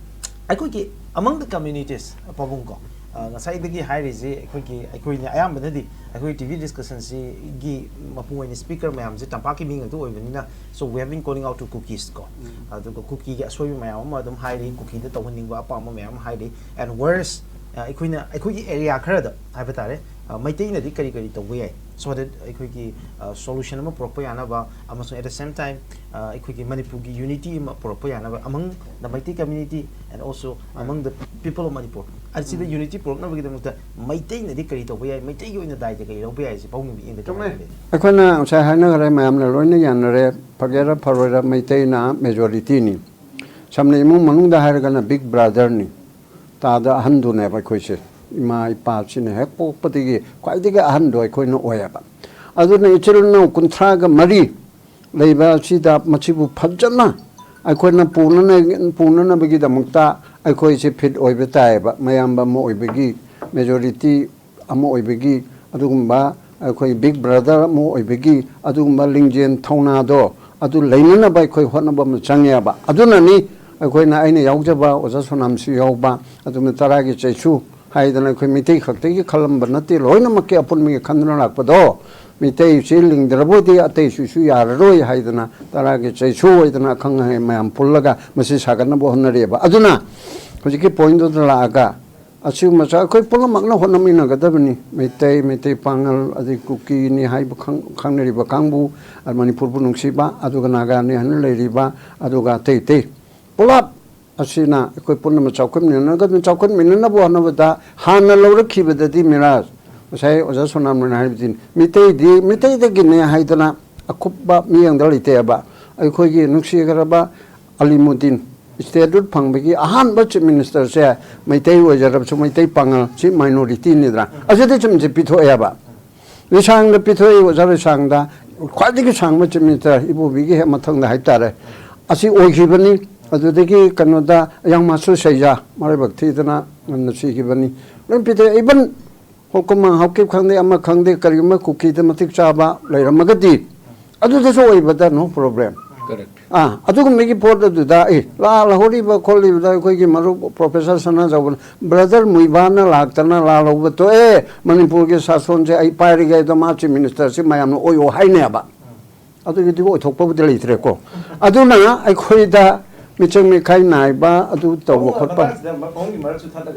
ꯑꯩꯈꯣꯏꯒꯤ among the communities, ꯄꯥꯕꯨꯡ ꯀꯣ, ꯑ, ꯉꯁꯥꯏꯗꯒꯤ ꯍꯥꯏꯔꯤꯁꯦ ꯑꯩꯈꯣꯏꯒꯤ, ꯑꯩꯈꯣꯏꯅ ꯑꯌꯥꯝꯕꯅꯗꯤ ꯑꯩꯈꯣꯏ TV discussionꯁꯤꯒꯤ ꯃꯄꯨꯡ ꯑꯣꯏꯅ speaker ꯃꯌꯥꯝꯁꯦ ꯇꯝꯄꯥꯛꯀꯤ ꯃꯤ ꯉꯥꯛꯇ ꯑꯣꯏꯕꯅꯤꯅ, so we have been calling out to Kukis ꯀꯣ꯫ ꯑꯗꯨꯒ ꯀꯨꯀꯤꯒꯤ ꯑꯁꯣꯏꯕ ꯃꯌꯥꯝ ꯑꯃ ꯑꯗꯨꯝ ꯍꯥꯏꯔꯤ, ꯀꯨꯀꯤꯗ ꯇꯧꯍꯟꯅꯤꯡꯕ ꯑꯄꯥꯝꯕ ꯃꯌꯥꯝ ꯑꯃ ꯍꯥꯏꯔꯤ꯫ And worse, ꯑ, ꯑꯩꯈꯣꯏꯅ, ꯑꯩꯈꯣꯏꯒꯤ area ꯈꯔꯗ ꯍꯥꯏꯕ ꯇꯥꯔꯦ, ꯑ, ꯃꯩꯇꯩꯅꯗꯤ ꯀꯔꯤ ꯀꯔꯤ ꯇꯧꯕ ꯌꯥꯏ, so that ꯑꯩꯈꯣꯏꯒꯤ, ꯑ, solution ꯑꯃ ꯄꯨꯔꯛꯄ ꯌꯥꯅꯕ, ꯑꯃꯁꯨꯡ at the same time, ꯑ, ꯑꯩꯈꯣꯏꯒꯤ ꯃꯅꯤꯄꯨꯔꯒꯤ unity ꯑꯃ ꯄꯨꯔꯛꯄ ꯌꯥꯅꯕ among the Meitei community and also among the people of Manipur? ꯑꯁꯤꯗ unity ꯄꯨꯔꯛꯅꯕꯒꯤꯗꯃꯛꯇ ꯃꯩꯇꯩꯅꯗꯤ ꯀꯔꯤ ꯇꯧꯕ ꯌꯥꯏ, ꯃꯩꯇꯩꯒꯤ ꯑꯣꯏꯅ ꯗꯥꯏꯗ ꯀꯔꯤ ꯂꯧꯕ ꯌꯥꯏ, ꯁꯤ ꯄꯥꯎꯃꯤꯕꯤ ꯏꯪꯗ ꯆꯨꯝꯃꯦ꯫ ꯀꯃꯥꯏꯅ ꯂꯩ? ꯑꯩꯈꯣꯏꯅ ꯉꯁꯥꯏ ꯍꯥꯏꯅꯈ꯭ꯔꯦ, ꯃꯌꯥꯝꯅ ꯂꯣꯏꯅ ꯌꯥꯅꯔꯦ꯫ ꯐꯒꯦꯔꯥ ꯐꯔꯣꯏꯔꯥ, ꯃꯩꯇꯩꯅ majority ꯅꯤ꯫ ꯁꯝꯅ ꯏꯃꯨꯡ ꯃꯅꯨꯡꯗ ꯍꯥꯏꯔꯒꯅ big brother ꯅꯤ꯫ ꯇꯥꯗ ꯑꯍꯟꯗꯨꯅꯦꯕ ꯑꯩꯈꯣꯏꯁꯦ꯫ ꯏꯃꯥ ꯏꯄꯥꯁꯤꯅ ꯍꯦꯛ ꯄꯣꯛꯄꯗꯒꯤ ꯈ꯭ꯋꯥꯏꯗꯒꯤ ꯑꯍꯟꯗꯣ ꯑꯩꯈꯣꯏꯅ ꯑꯣꯏꯌꯦꯕ꯫ ꯑꯗꯨꯅ ꯏꯆꯤꯜ ꯏꯅꯥꯎ ꯀꯨꯟꯊ꯭ꯔꯥꯒ ꯃꯔꯤ ꯂꯩꯕ ꯑꯁꯤꯗ ꯃꯁꯤꯕꯨ ꯐꯖꯅ ꯑꯩꯈꯣꯏꯅ ꯄꯨꯅꯅ-, ꯄꯨꯅꯅꯕꯒꯤꯗꯃꯛꯇ ꯑꯩꯈꯣꯏꯁꯦ fit ꯑꯣꯏꯕ ꯇꯥꯏꯌꯦꯕ꯫ ꯃꯌꯥꯝꯕ ꯑꯃ ꯑꯣꯏꯕꯒꯤ, majority ꯑꯃ ꯑꯣꯏꯕꯒꯤ, ꯑꯗꯨꯒꯨꯝꯕ ꯑꯩꯈꯣꯏ big brother ꯑꯃ ꯑꯣꯏꯕꯒꯤ ꯑꯗꯨꯒꯨꯝꯕ ꯂꯤꯡꯖꯦꯜ ꯊꯧꯅꯥꯗꯣ ꯑꯗꯨ ꯂꯩꯅꯅꯕ ꯑꯩꯈꯣꯏ ꯍꯣꯠꯅꯕ ꯑꯃ ꯆꯪꯉꯦꯕ꯫ ꯑꯗꯨꯅꯅꯤ ꯑꯩꯈꯣꯏꯅ, ꯑꯩꯅ ꯌꯥꯎꯖꯕ ꯑꯣꯖꯥ ꯁꯣꯅꯥꯝꯁꯨ ꯌꯥꯎꯕ, ꯑꯗꯨꯅ ꯇꯔꯥꯒꯤ ꯆꯩꯁꯨ ꯍꯥꯏꯗꯅ ꯑꯩꯈꯣꯏ ꯃꯩꯇꯩ ꯈꯛꯇꯒꯤ ꯈꯜꯂꯝꯕ ꯅꯠꯇꯦ, ꯂꯣꯏꯅꯃꯛꯀꯤ ꯑꯄꯨꯟꯕꯒꯤ ꯈꯟꯗꯨꯅ ꯂꯥꯛꯄꯗꯣ꯫ ꯃꯩꯇꯩꯁꯤ ꯂꯤꯡꯗ꯭ꯔꯕꯣꯏꯗꯤ ꯑꯇꯩꯁꯨꯁꯨ ꯌꯥꯔꯔꯣꯏ ꯍꯥꯏꯗꯅ ꯇꯔꯥꯒꯤ ꯆꯩꯁꯨ ꯑꯣꯏꯗꯅ ꯑꯈꯪ ꯑꯍꯩ ꯃꯌꯥꯝ ꯄꯨꯜꯂꯒ ꯃꯁꯤ ꯁꯥꯒꯠꯅꯕ ꯍꯣꯠꯅꯔꯤꯑꯕ꯫ ꯑꯗꯨꯅ ꯍꯧꯖꯤꯛꯀꯤ ꯄꯣꯏꯟꯗꯨꯗ ꯂꯥꯛꯑꯒ ꯑꯁꯤꯒꯨꯝꯕꯁꯨ ꯑꯩꯈꯣꯏ ꯄꯨꯝꯅꯃꯛꯅ ꯍꯣꯠꯅꯃꯤꯟꯅꯒꯗꯕꯅꯤ꯫ ꯃꯩꯇꯩ, ꯃꯩꯇꯩ ꯄꯥꯉꯜ, ꯑꯗꯩ ꯀꯨꯀꯤꯅꯤ ꯍꯥꯏꯕ ꯈꯪ-, ꯈꯪꯅꯔꯤꯕ ꯀꯥꯡꯕꯨ, ꯑ, ꯃꯅꯤꯄꯨꯔꯕꯨ ꯅꯨꯡꯁꯤꯕ, ꯑꯗꯨꯒ ꯅꯥꯒꯥꯅꯤ ꯍꯥꯏꯅ ꯂꯩꯔꯤꯕ, ꯑꯗꯨꯒ ꯑꯇꯩ ꯑꯇꯩ ꯄꯨꯂꯞ ꯑꯁꯤꯅ ꯑꯩꯈꯣꯏ ꯄꯨꯝꯅꯃꯛ ꯆꯥꯎꯈꯠꯃꯤꯟꯅꯒꯗꯕꯅꯤ꯫ ꯆꯥꯎꯈꯠꯃꯤꯟꯅꯅꯕ ꯍꯣꯠꯅꯕꯗ ꯍꯥꯟꯅ ꯂꯧꯔꯛꯈꯤꯕꯗꯗꯤ ꯃꯤꯔꯥꯖ, ꯉꯁꯥꯏ ꯑꯣꯖꯥ ꯁꯣꯅꯥꯃꯣꯟꯅ ꯍꯥꯏꯕꯗꯤ ꯃꯤꯇꯩꯗꯤ, ꯃꯤꯇꯩꯗꯒꯤꯅꯦ ꯍꯥꯏꯗꯅ ꯑꯀꯨꯞꯄ ꯃꯤꯠꯌꯦꯡꯗ ꯂꯩꯇꯦꯕ꯫ ꯑꯩꯈꯣꯏꯒꯤ ꯅꯨꯡꯁꯤꯈ꯭ꯔꯕ ꯑꯂꯤꯃꯨꯗꯤꯟ statehood ꯐꯪꯕꯒꯤ ꯑꯍꯥꯟꯕ chief ministerꯁꯦ ꯃꯩꯇꯩ ꯑꯣꯏꯖꯔꯕꯁꯨ ꯃꯩꯇꯩ ꯄꯥꯉꯜ ꯁꯤ minorityꯅꯤꯗꯅ, ꯑꯁꯤꯗ ꯆꯨꯝꯁꯦ ꯄꯤꯊꯣꯛꯑꯦꯕ꯫ ꯂꯤꯁꯥꯡꯗ ꯄꯤꯊꯣꯛꯏ, ꯑꯣꯖꯥ ꯂꯤꯁꯥꯡꯗ ꯈ꯭ꯋꯥꯏꯗꯒꯤ ꯁꯥꯡꯕ chief minister ꯏꯕꯣꯕꯤꯒꯤ ꯍꯦꯛ ꯃꯊꯪꯗ ꯍꯥꯏꯇꯥꯔꯦ, ꯑꯁꯤ ꯑꯣꯏꯈꯤꯕꯅꯤ꯫ ꯑꯗꯨꯗꯒꯤ ꯀꯩꯅꯣꯗ ꯌꯥꯡꯃꯥꯁꯨ ꯁꯩꯖꯥ ꯃꯔꯥꯏꯕꯛ ꯊꯤꯗꯅ ꯉꯟꯅ ꯁꯤꯈꯤꯕꯅꯤ꯫ ꯂꯣꯏ ꯄꯤꯊꯣꯛꯑꯦ꯫ Even ꯍꯣꯀꯨꯃꯥꯡ ꯍꯥꯎꯀꯤꯞ ꯈꯪꯗꯦ, ꯑꯃ ꯈꯪꯗꯦ, ꯀꯔꯤꯒꯨꯝꯕ ꯀꯨꯀꯤꯗ ꯃꯇꯤꯛ ꯆꯥꯕ ꯂꯩꯔꯝꯃꯒꯗꯤ ꯑꯗꯨꯗꯁꯨ ꯑꯣꯏꯕꯗ no problem꯫ Correct꯫ ꯑꯥ, ꯑꯗꯨꯒꯨꯝꯕꯒꯤ ꯄꯣꯠ ꯑꯗꯨꯗ, ꯑꯦ, ꯂꯥꯜꯍꯧꯔꯤꯕ ꯈꯣꯠꯂꯤꯕꯗ ꯑꯩꯈꯣꯏꯒꯤ ꯃꯔꯨꯞ professor ꯁꯅꯥꯖꯥꯎꯕꯅ, brother ꯃꯨꯏꯕꯥꯅ ꯂꯥꯛꯇꯅ ꯂꯥꯜꯍꯧꯕ ꯇꯣꯛꯑꯦ, ꯃꯅꯤꯄꯨꯔꯒꯤ ꯁꯥꯁꯣꯟꯁꯦ ꯑꯩ ꯄꯥꯏꯔꯒꯦ, ꯑꯗꯣ ꯃꯥ chief ministerꯁꯤ ꯃꯌꯥꯝꯅ ꯑꯣꯏꯌꯣ ꯍꯥꯏꯅꯦꯕ꯫ ꯑꯗꯨꯒꯤꯗꯤ ꯑꯣꯏꯊꯣꯛꯄꯕꯨꯗꯤ ꯂꯩꯇ꯭ꯔꯦꯀꯣ꯫ ꯑꯗꯨꯅ ꯑꯩꯈꯣꯏꯗ ꯃꯤꯆꯪ ꯃꯤꯈꯥꯏ ꯅꯥꯏꯕ ꯑꯗꯨ ꯇꯧꯕ ꯈꯣꯠꯄ꯫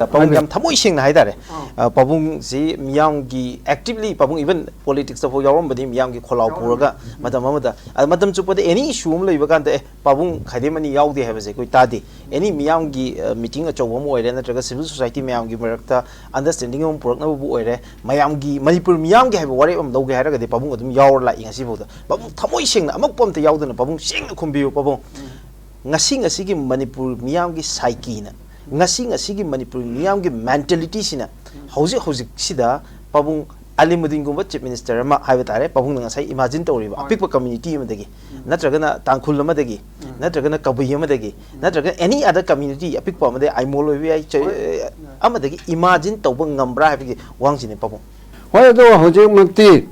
ꯄꯥꯕꯨꯡ ꯌꯥꯝ ꯊꯃꯣꯏ ꯁꯦꯡꯅ ꯍꯥꯏꯇꯥꯔꯦ꯫ ꯑ, ꯄꯥꯕꯨꯡꯁꯤ ꯃꯤꯌꯥꯝꯒꯤ actively, ꯄꯥꯕꯨꯡ even politicsꯇ ꯐꯥꯎ ꯌꯥꯎꯔꯝꯕꯅꯤ, ꯃꯤꯌꯥꯝꯒꯤ ꯈꯣꯜꯂꯥꯎ ꯄꯨꯔꯒ ꯃꯇꯝ ꯑꯃꯗ꯫ ꯑ, ꯃꯇꯝ ꯆꯨꯞꯄꯗ any issue ꯑꯃ ꯂꯩꯕ ꯀꯥꯟꯗ, "ꯑꯦ, ꯄꯥꯕꯨꯡ ꯈꯥꯏꯗꯦꯝ ꯑꯅꯤ ꯌꯥꯎꯗꯦ" ꯍꯥꯏꯕꯁꯦ ꯑꯩꯈꯣꯏ ꯇꯥꯗꯦ꯫ Any ꯃꯤꯌꯥꯝꯒꯤ, ꯑ, meeting ꯑꯆꯧꯕ ꯑꯃ ꯑꯣꯏꯔꯦ, ꯅꯠꯇ꯭ꯔꯒ civil society ꯃꯌꯥꯝꯒꯤ ꯃꯔꯛꯇ understanding ꯑꯃ ꯄꯨꯔꯛꯅꯕꯕꯨ ꯑꯣꯏꯔꯦ, ꯃꯌꯥꯝꯒꯤ, ꯃꯅꯤꯄꯨꯔ ꯃꯤꯌꯥꯝꯒꯤ ꯍꯥꯏꯕ ꯋꯥꯔꯦꯞ ꯑꯃ ꯂꯧꯒꯦ ꯍꯥꯏꯔꯒꯗꯤ ꯄꯥꯕꯨꯡ ꯑꯗꯨꯝ ꯌꯥꯎꯔ ꯂꯥꯛꯏ ꯉꯁꯤꯐꯥꯎꯗ꯫ ꯄꯥꯕꯨꯡ ꯊꯃꯣꯏ ꯁꯦꯡꯅ ꯑꯃꯛꯄ ꯑꯝꯇ ꯌꯥꯎꯗꯅ ꯄꯥꯕꯨꯡ ꯁꯦꯡꯅ ꯈꯨꯝꯕꯤꯌꯨ ꯄꯥꯕꯨꯡ꯫ ꯉꯁꯤ ꯉꯁꯤꯒꯤ ꯃꯅꯤꯄꯨꯔ ꯃꯤꯌꯥꯝꯒꯤ psycheꯅ, ꯉꯁꯤ ꯉꯁꯤꯒꯤ ꯃꯅꯤꯄꯨꯔ ꯃꯤꯌꯥꯝꯒꯤ mentalityꯁꯤꯅ ꯍꯧꯖꯤꯛ ꯍꯧꯖꯤꯛꯁꯤꯗ ꯄꯥꯕꯨꯡ ꯑꯂꯤꯃꯨꯗꯤꯟꯒꯨꯝꯕ Chief Minister ꯑꯃ ꯍꯥꯏꯕ ꯇꯥꯔꯦ, ꯄꯥꯕꯨꯡꯅ ꯉꯁꯥꯏ imagine ꯇꯧꯔꯤꯕ ꯑꯄꯤꯛꯄ community ꯑꯃꯗꯒꯤ, ꯅꯠꯇ꯭ꯔꯒꯅ ꯇꯥꯡꯈꯨꯜ ꯑꯃꯗꯒꯤ, ꯅꯠꯇ꯭ꯔꯒꯅ ꯀꯕꯨꯏ ꯑꯃꯗꯒꯤ, ꯅꯠꯇ꯭ꯔꯒ any other community ꯑꯄꯤꯛꯄ ꯑꯃꯗꯒꯤ, ꯑꯥꯏꯃꯣꯜ ꯑꯣꯏꯕ ꯌꯥꯏ, ꯆ-, ꯑꯃꯗꯒꯤ imagine ꯇꯧꯕ ꯉꯝꯕ꯭ꯔꯥ ꯍꯥꯏꯕꯒꯤ ꯋꯥꯍꯪꯁꯤꯅꯤ ꯄꯥꯕꯨꯡ꯫ ꯍꯣꯏ, ꯑꯗꯣ ꯍꯧꯖꯤꯛꯃꯛꯇꯤ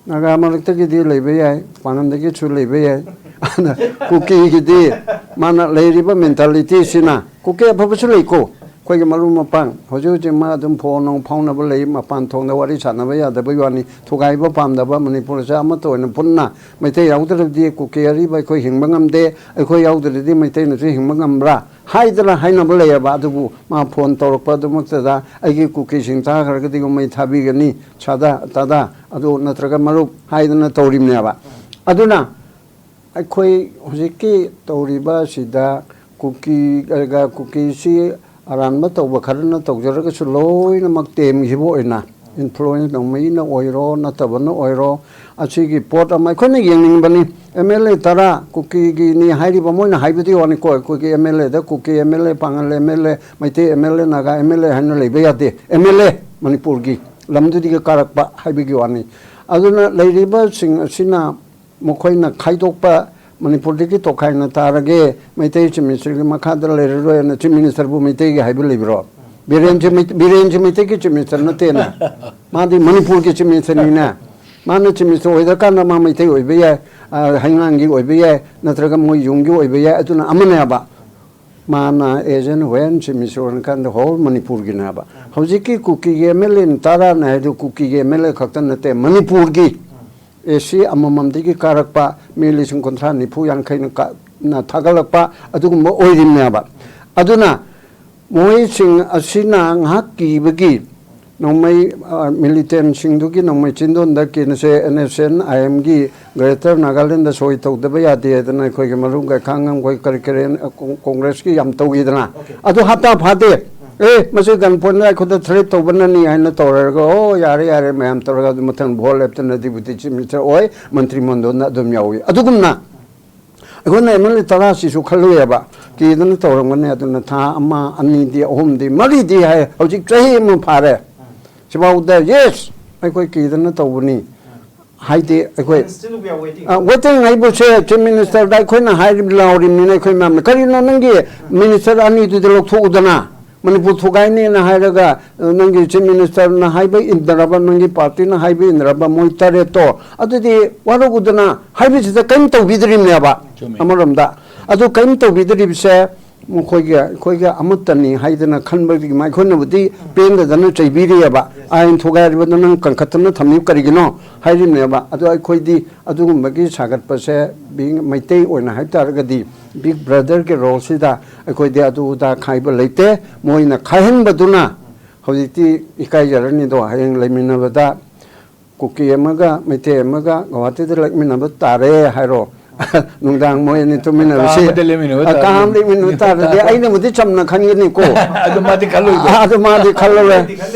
ꯅꯥꯒꯥ ꯃꯔꯛꯇꯒꯤꯗꯤ ꯂꯩꯕ ꯌꯥꯏ, ꯄꯥꯉꯟꯗꯒꯤꯁꯨ ꯂꯩꯕ ꯌꯥꯏ꯫ ꯑꯗ ꯀꯨꯀꯤꯒꯤꯗꯤ ꯃꯥꯅ ꯂꯩꯔꯤꯕ mentalityꯁꯤꯅ, ꯀꯨꯀꯤ ꯑꯐꯕꯁꯨ ꯂꯩꯀꯣ, ꯑꯩꯈꯣꯏꯒꯤ ꯃꯔꯨꯞ ꯃꯄꯥꯡ ꯍꯧꯖꯤꯛ ꯍꯧꯖꯤꯛ ꯃꯥ ꯑꯗꯨꯝ phone ꯅꯨꯡ ꯐꯥꯎꯅꯕ ꯂꯩ, ꯃꯄꯥꯟ ꯊꯣꯡꯗ ꯋꯥꯔꯤ ꯁꯥꯟꯅꯕ ꯌꯥꯗꯕꯒꯤ ꯋꯥꯅꯤ, ꯊꯨꯒꯥꯏꯕ ꯄꯥꯝꯗꯕ, ꯃꯅꯤꯄꯨꯔꯁꯦ ꯑꯃꯠꯇ ꯑꯣꯏꯅ ꯄꯨꯟꯅ, ꯃꯩꯇꯩ ꯌꯥꯎꯗ꯭ꯔꯗꯤ ꯀꯨꯀꯤ ꯑꯔꯤꯕ ꯑꯩꯈꯣꯏ ꯍꯤꯡꯕ ꯉꯝꯗꯦ, ꯑꯩꯈꯣꯏ ꯌꯥꯎꯗ꯭ꯔꯗꯤ ꯃꯩꯇꯩꯅꯁꯨ ꯍꯤꯡꯕ ꯉꯝꯕ꯭ꯔꯥ ꯍꯥꯏꯗꯅ ꯍꯥꯏꯅꯕ ꯂꯩꯌꯦꯕ꯫ ꯑꯗꯨꯕꯨ ꯃꯥ phone ꯇꯧꯔꯛꯄ ꯑꯗꯨꯃꯛꯇꯗ ꯑꯩꯒꯤ ꯀꯨꯀꯤꯁꯤꯡ ꯇꯥꯈ꯭ꯔꯒꯗꯤ ꯃꯩ ꯊꯥꯕꯤꯒꯅꯤ, ꯁꯥꯗꯥ ꯇꯥꯗꯥ ꯑꯗꯨ ꯅꯠꯇ꯭ꯔꯒ ꯃꯔꯨꯞ ꯍꯥꯏꯗꯅ ꯇꯧꯔꯤꯕꯅꯦꯕ꯫ ꯑꯗꯨꯅ ꯑꯩꯈꯣꯏ ꯍꯧꯖꯤꯛꯀꯤ ꯇꯧꯔꯤꯕ ꯑꯁꯤꯗ ꯀꯨꯀꯤꯒ, ꯀꯨꯀꯤꯁꯤ ꯑꯔꯥꯟꯕ ꯇꯧꯕ ꯈꯔꯅ ꯇꯧꯖꯔꯒꯁꯨ ꯂꯣꯏꯅꯃꯛ ꯇꯦꯝꯈꯤꯕ ꯑꯣꯏꯅ, influence ꯅꯣꯡꯃꯩꯅ ꯑꯣꯏꯔꯣ ꯅꯠꯇꯕꯅ ꯑꯣꯏꯔꯣ, ꯑꯁꯤꯒꯤ ꯄꯣꯠ ꯑꯃ ꯑꯩꯈꯣꯏꯅ ꯌꯦꯡꯅꯤꯡꯕꯅꯤ꯫ MLA ꯇꯔꯥ ꯀꯨꯀꯤꯒꯤꯅꯤ ꯍꯥꯏꯔꯤꯕ ꯃꯣꯏꯅ ꯍꯥꯏꯕꯗꯤ ꯋꯥꯅꯤꯀꯣ, ꯑꯩꯈꯣꯏꯒꯤ MLAꯗ ꯀꯨꯀꯤ MLA, ꯄꯥꯉꯜ MLA, Meitei MLA, Naga MLA ꯍꯥꯏꯅ ꯂꯩꯕ ꯌꯥꯗꯦ꯫ MLA ꯃꯅꯤꯄꯨꯔꯒꯤ ꯂꯝꯗꯨꯗꯒꯤ ꯀꯥꯔꯛꯄ ꯍꯥꯏꯕꯒꯤ ꯋꯥꯅꯤ꯫ ꯑꯗꯨꯅ ꯂꯩꯔꯤꯕꯁꯤꯡ ꯑꯁꯤꯅ ꯃꯈꯣꯏꯅ ꯈꯥꯏꯗꯣꯛꯄ, ꯃꯅꯤꯄꯨꯔꯗꯒꯤ ꯇꯣꯈꯥꯏꯅ ꯇꯥꯔꯒꯦ, ꯃꯩꯇꯩ Chief Ministerꯒꯤ ꯃꯈꯥꯗ ꯂꯩꯔꯔꯣꯏꯅ Chief Ministerꯕꯨ ꯃꯩꯇꯩꯒꯤ ꯍꯥꯏꯕ ꯂꯩꯕ꯭ꯔꯣ? ꯕꯤꯔꯦꯟꯁꯤ ꯃꯩ-, ꯕꯤꯔꯦꯟꯁꯤ ꯃꯩꯇꯩꯒꯤ Chief Minister ꯅꯠꯇꯦꯅ, ꯃꯥꯗꯤ ꯃꯅꯤꯄꯨꯔꯒꯤ Chief Ministerꯅꯤꯅ꯫ ꯃꯥꯅ Chief Minister ꯑꯣꯏꯗ꯭ꯔꯀꯥꯟꯗ ꯃꯥ ꯃꯩꯇꯩ ꯑꯣꯏꯕ ꯌꯥꯏ, ꯑ, ꯍꯩꯉꯥꯡꯒꯤ ꯑꯣꯏꯕ ꯌꯥꯏ, ꯅꯠꯇ꯭ꯔꯒ ꯃꯣꯏ ꯌꯨꯝꯒꯤ ꯑꯣꯏꯕ ꯌꯥꯏ, ꯑꯗꯨꯅ ꯑꯃꯅꯦꯕ꯫ ꯃꯥꯅ as and when Chief Minister ꯑꯣꯏꯔꯀꯥꯟꯗ whole ꯃꯅꯤꯄꯨꯔꯒꯤꯅꯦꯕ꯫ ꯍꯧꯖꯤꯛꯀꯤ ꯀꯨꯀꯤꯒꯤ MLA ꯇꯔꯥꯅ ꯍꯥꯏꯗꯨ ꯀꯨꯀꯤꯒꯤ MLA ꯈꯛꯇ ꯅꯠꯇꯦ, ꯃꯅꯤꯄꯨꯔꯒꯤ SC ꯑꯃꯃꯝꯗꯒꯤ ꯀꯥꯔꯛꯄ ꯃꯤ ꯂꯤꯁꯤꯡ ꯀꯨꯟꯊ꯭ꯔꯥ ꯅꯤꯐꯨ ꯌꯥꯡꯈꯩꯅ ꯀꯥ-, ꯅ ꯊꯥꯒꯠꯂꯛꯄ ꯑꯗꯨꯒꯨꯝꯕ ꯑꯣꯏꯔꯤꯕꯅꯦꯕ꯫ ꯑꯗꯨꯅ ꯃꯣꯏꯁꯤꯡ ꯑꯁꯤꯅ ꯉꯥꯏꯍꯥꯛ ꯀꯤꯕꯒꯤ ꯅꯣꯡꯃꯩ, ꯑ, ꯃꯤꯂꯤꯇꯦꯟꯁꯤꯡꯗꯨꯒꯤ ꯅꯣꯡꯃꯩ ꯆꯤꯟꯗꯣꯟꯗ ꯀꯦꯟꯁꯦ ꯑꯦꯟ ꯑꯦꯁ ꯑꯦꯟ ꯑꯥꯏ ꯑꯦꯝꯒꯤ ꯒ꯭ꯔꯦꯇꯔ ꯅꯥꯒꯥꯂꯦꯟꯗ ꯁꯣꯏ ꯇꯧꯗꯕ ꯌꯥꯗꯦ ꯍꯥꯏꯗꯅ ꯑꯩꯈꯣꯏꯒꯤ ꯃꯔꯨꯞ ꯒꯩꯈꯥꯡꯉꯝ, ꯑꯩꯈꯣꯏ ꯀꯔꯤ ꯀꯔꯤ, ꯑ, ꯀꯣꯡ-, ꯀꯣꯡꯒ꯭ꯔꯦꯁꯀꯤ ꯌꯥꯝ ꯇꯧꯈꯤꯗꯅ꯫ ꯑꯗꯨ ꯍꯥꯞꯇꯥ ꯐꯥꯗꯦ꯫ ꯑꯦ, ꯃꯁꯤ ꯒꯟ ꯄꯣꯏꯟꯗ ꯑꯩꯈꯣꯏꯗ ꯊ꯭ꯔꯦꯠ ꯇꯧꯕꯅꯅꯤ ꯍꯥꯏꯅ ꯇꯧꯔꯒ, ꯑꯣ, ꯌꯥꯔꯦ, ꯌꯥꯔꯦ, ꯃꯌꯥꯝ ꯇꯧꯔꯒ ꯑꯗꯨ ꯃꯊꯪ ꯚꯣꯠ ꯂꯦꯞꯇꯅ ꯗꯤꯄꯨꯇꯤ ꯆꯤꯐ ꯃꯤꯅꯤꯁꯇꯔ ꯑꯣꯏ, ꯃꯟꯇ꯭ꯔꯤ ꯃꯟꯗꯣꯟꯗ ꯑꯗꯨꯝ ꯌꯥꯎꯏ꯫ ꯑꯗꯨꯒꯨꯝꯅ ꯑꯩꯈꯣꯏꯅ ꯑꯦꯝ ꯑꯦꯜ ꯑꯦ ꯇꯔꯥꯁꯤꯁꯨ ꯈꯜꯂꯨꯏꯌꯦꯕ, ꯀꯤꯗꯅ ꯇꯧꯔꯝꯒꯅꯤ꯫ ꯑꯗꯨꯅ ꯊꯥ ꯑꯃ, ꯑꯅꯤꯗꯤ, ꯑꯍꯨꯝꯗꯤ, ꯃꯔꯤꯗꯤ ꯍꯥꯏ, ꯍꯧꯖꯤꯛ ꯆꯍꯤ ꯑꯃ ꯐꯥꯔꯦ꯫ ꯁꯤꯐꯥꯎꯗ, "ꯌꯦꯁ, ꯑꯩꯈꯣꯏ ꯀꯤꯗꯅ ꯇꯧꯕꯅꯤ" ꯍꯥꯏꯗꯤ ꯑꯩꯈꯣꯏ, And still we are waiting. ꯑ, ꯋꯦꯇꯤꯡ ꯍꯥꯏꯕꯁꯦ ꯆꯤꯐ ꯃꯤꯅꯤꯁꯇꯔꯗ ꯑꯩꯈꯣꯏꯅ ꯍꯥꯏꯔꯤꯕ, ꯂꯥꯎꯔꯤꯕꯅꯤꯅ ꯑꯩꯈꯣꯏ ꯃꯌꯥꯝꯅ, "ꯀꯔꯤꯅꯣ, ꯅꯪꯒꯤ ꯃꯤꯅꯤꯁꯇꯔ ꯑꯅꯤꯗꯨꯗꯤ ꯂꯧꯊꯣꯛꯎꯗꯅ, ꯃꯅꯤꯄꯨꯔ ꯊꯨꯒꯥꯏꯅꯤꯅ ꯍꯥꯏꯔꯒ, ꯑ, ꯅꯪꯒꯤ ꯆꯤꯐ ꯃꯤꯅꯤꯁꯇꯔꯅ ꯍꯥꯏꯕ ꯏꯟꯗꯔꯕ, ꯅꯪꯒꯤ ꯄꯥꯔꯇꯤꯅ ꯍꯥꯏꯕ ꯏꯟꯗꯔꯕ, ꯃꯣꯏ ꯇꯔꯦꯠꯇꯣ, ꯑꯗꯨꯗꯤ ꯋꯥꯔꯧꯗꯅ" ꯍꯥꯏꯕꯁꯤꯗ ꯀꯔꯤꯝ ꯇꯧꯕꯤꯗ꯭ꯔꯤꯕꯅꯦꯕ꯫ ꯆꯨꯝꯃꯦ꯫ ꯑꯃꯔꯣꯝꯗ ꯑꯗꯨ ꯀꯔꯤꯝ ꯇꯧꯕꯤꯗ꯭ꯔꯤꯕꯁꯦ ꯃꯈꯣꯏꯒꯤ, ꯑꯩꯈꯣꯏꯒꯤ ꯑꯃꯠꯇꯅꯤ ꯍꯥꯏꯗꯅ ꯈꯟꯕꯒꯤ ꯑꯩꯈꯣꯏꯅꯕꯨꯗꯤ ꯄꯦꯟꯗꯗꯅ ꯆꯩꯕꯤꯔꯤꯑꯕ꯫ "ꯑꯥꯏꯟ ꯊꯨꯒꯥꯏꯔꯤꯕ ꯅꯪ ꯀꯟꯈꯠꯇꯅ ꯊꯝꯃꯤꯕ ꯀꯔꯤꯒꯤꯅꯣ?" ꯍꯥꯏꯔꯤꯕꯅꯦꯕ꯫ ꯑꯗꯣ ꯑꯩꯈꯣꯏꯗꯤ ꯑꯗꯨꯒꯨꯝꯕꯒꯤ ꯁꯥꯒꯠꯄꯁꯦ, ꯕꯤꯡ ꯃꯩꯇꯩ ꯑꯣꯏꯅ ꯍꯥꯏ ꯇꯥꯔꯒꯗꯤ, ꯕꯤꯛ ꯕ꯭ꯔꯗꯔꯒꯤ ꯔꯣꯜꯁꯤꯗ ꯑꯩꯈꯣꯏꯗꯤ ꯑꯗꯨ ꯑꯗꯥ ꯈꯥꯏꯕ ꯂꯩꯇꯦ꯫ ꯃꯣꯏꯅ ꯈꯥꯏꯍꯟꯕꯗꯨꯅ ꯍꯧꯖꯤꯛꯇꯤ ꯏꯀꯥꯏꯖꯔꯅꯤꯗꯣ, ꯍꯌꯦꯡ ꯂꯩꯃꯤꯟꯅꯕꯗ ꯀꯨꯀꯤ ꯑꯃꯒ ꯃꯩꯇꯩ ꯑꯃꯒ ꯒꯧꯍꯥꯇꯤꯗ ꯂꯦꯛꯃꯤꯟꯅꯕ ꯇꯥꯔꯦ ꯍꯥꯏꯔꯣ꯫ ꯅꯨꯡꯗꯥꯡ ꯃꯣꯏ ꯑꯅꯤ ꯇꯨꯝꯃꯤꯟꯅꯕꯁꯤ, ꯀꯥ ꯑꯃꯗ ꯂꯦꯛꯃꯤꯟꯅꯕ ꯑ, ꯀꯥ ꯇꯥꯔꯦ꯫ ꯑꯃ ꯂꯦꯛꯃꯤꯟꯅꯕ ꯇꯥꯔꯗꯤ ꯑꯩꯅꯕꯨꯗꯤ ꯆꯝꯅ ꯈꯟꯒꯅꯤꯀꯣ꯫ ꯑꯗꯨ ꯃꯥꯗꯤ ꯈꯜꯂꯣꯏꯗ꯭ꯔꯣ? ꯑ, ꯑꯗꯨ ꯃꯥꯗꯤ ꯈꯜꯂꯔꯣꯏ꯫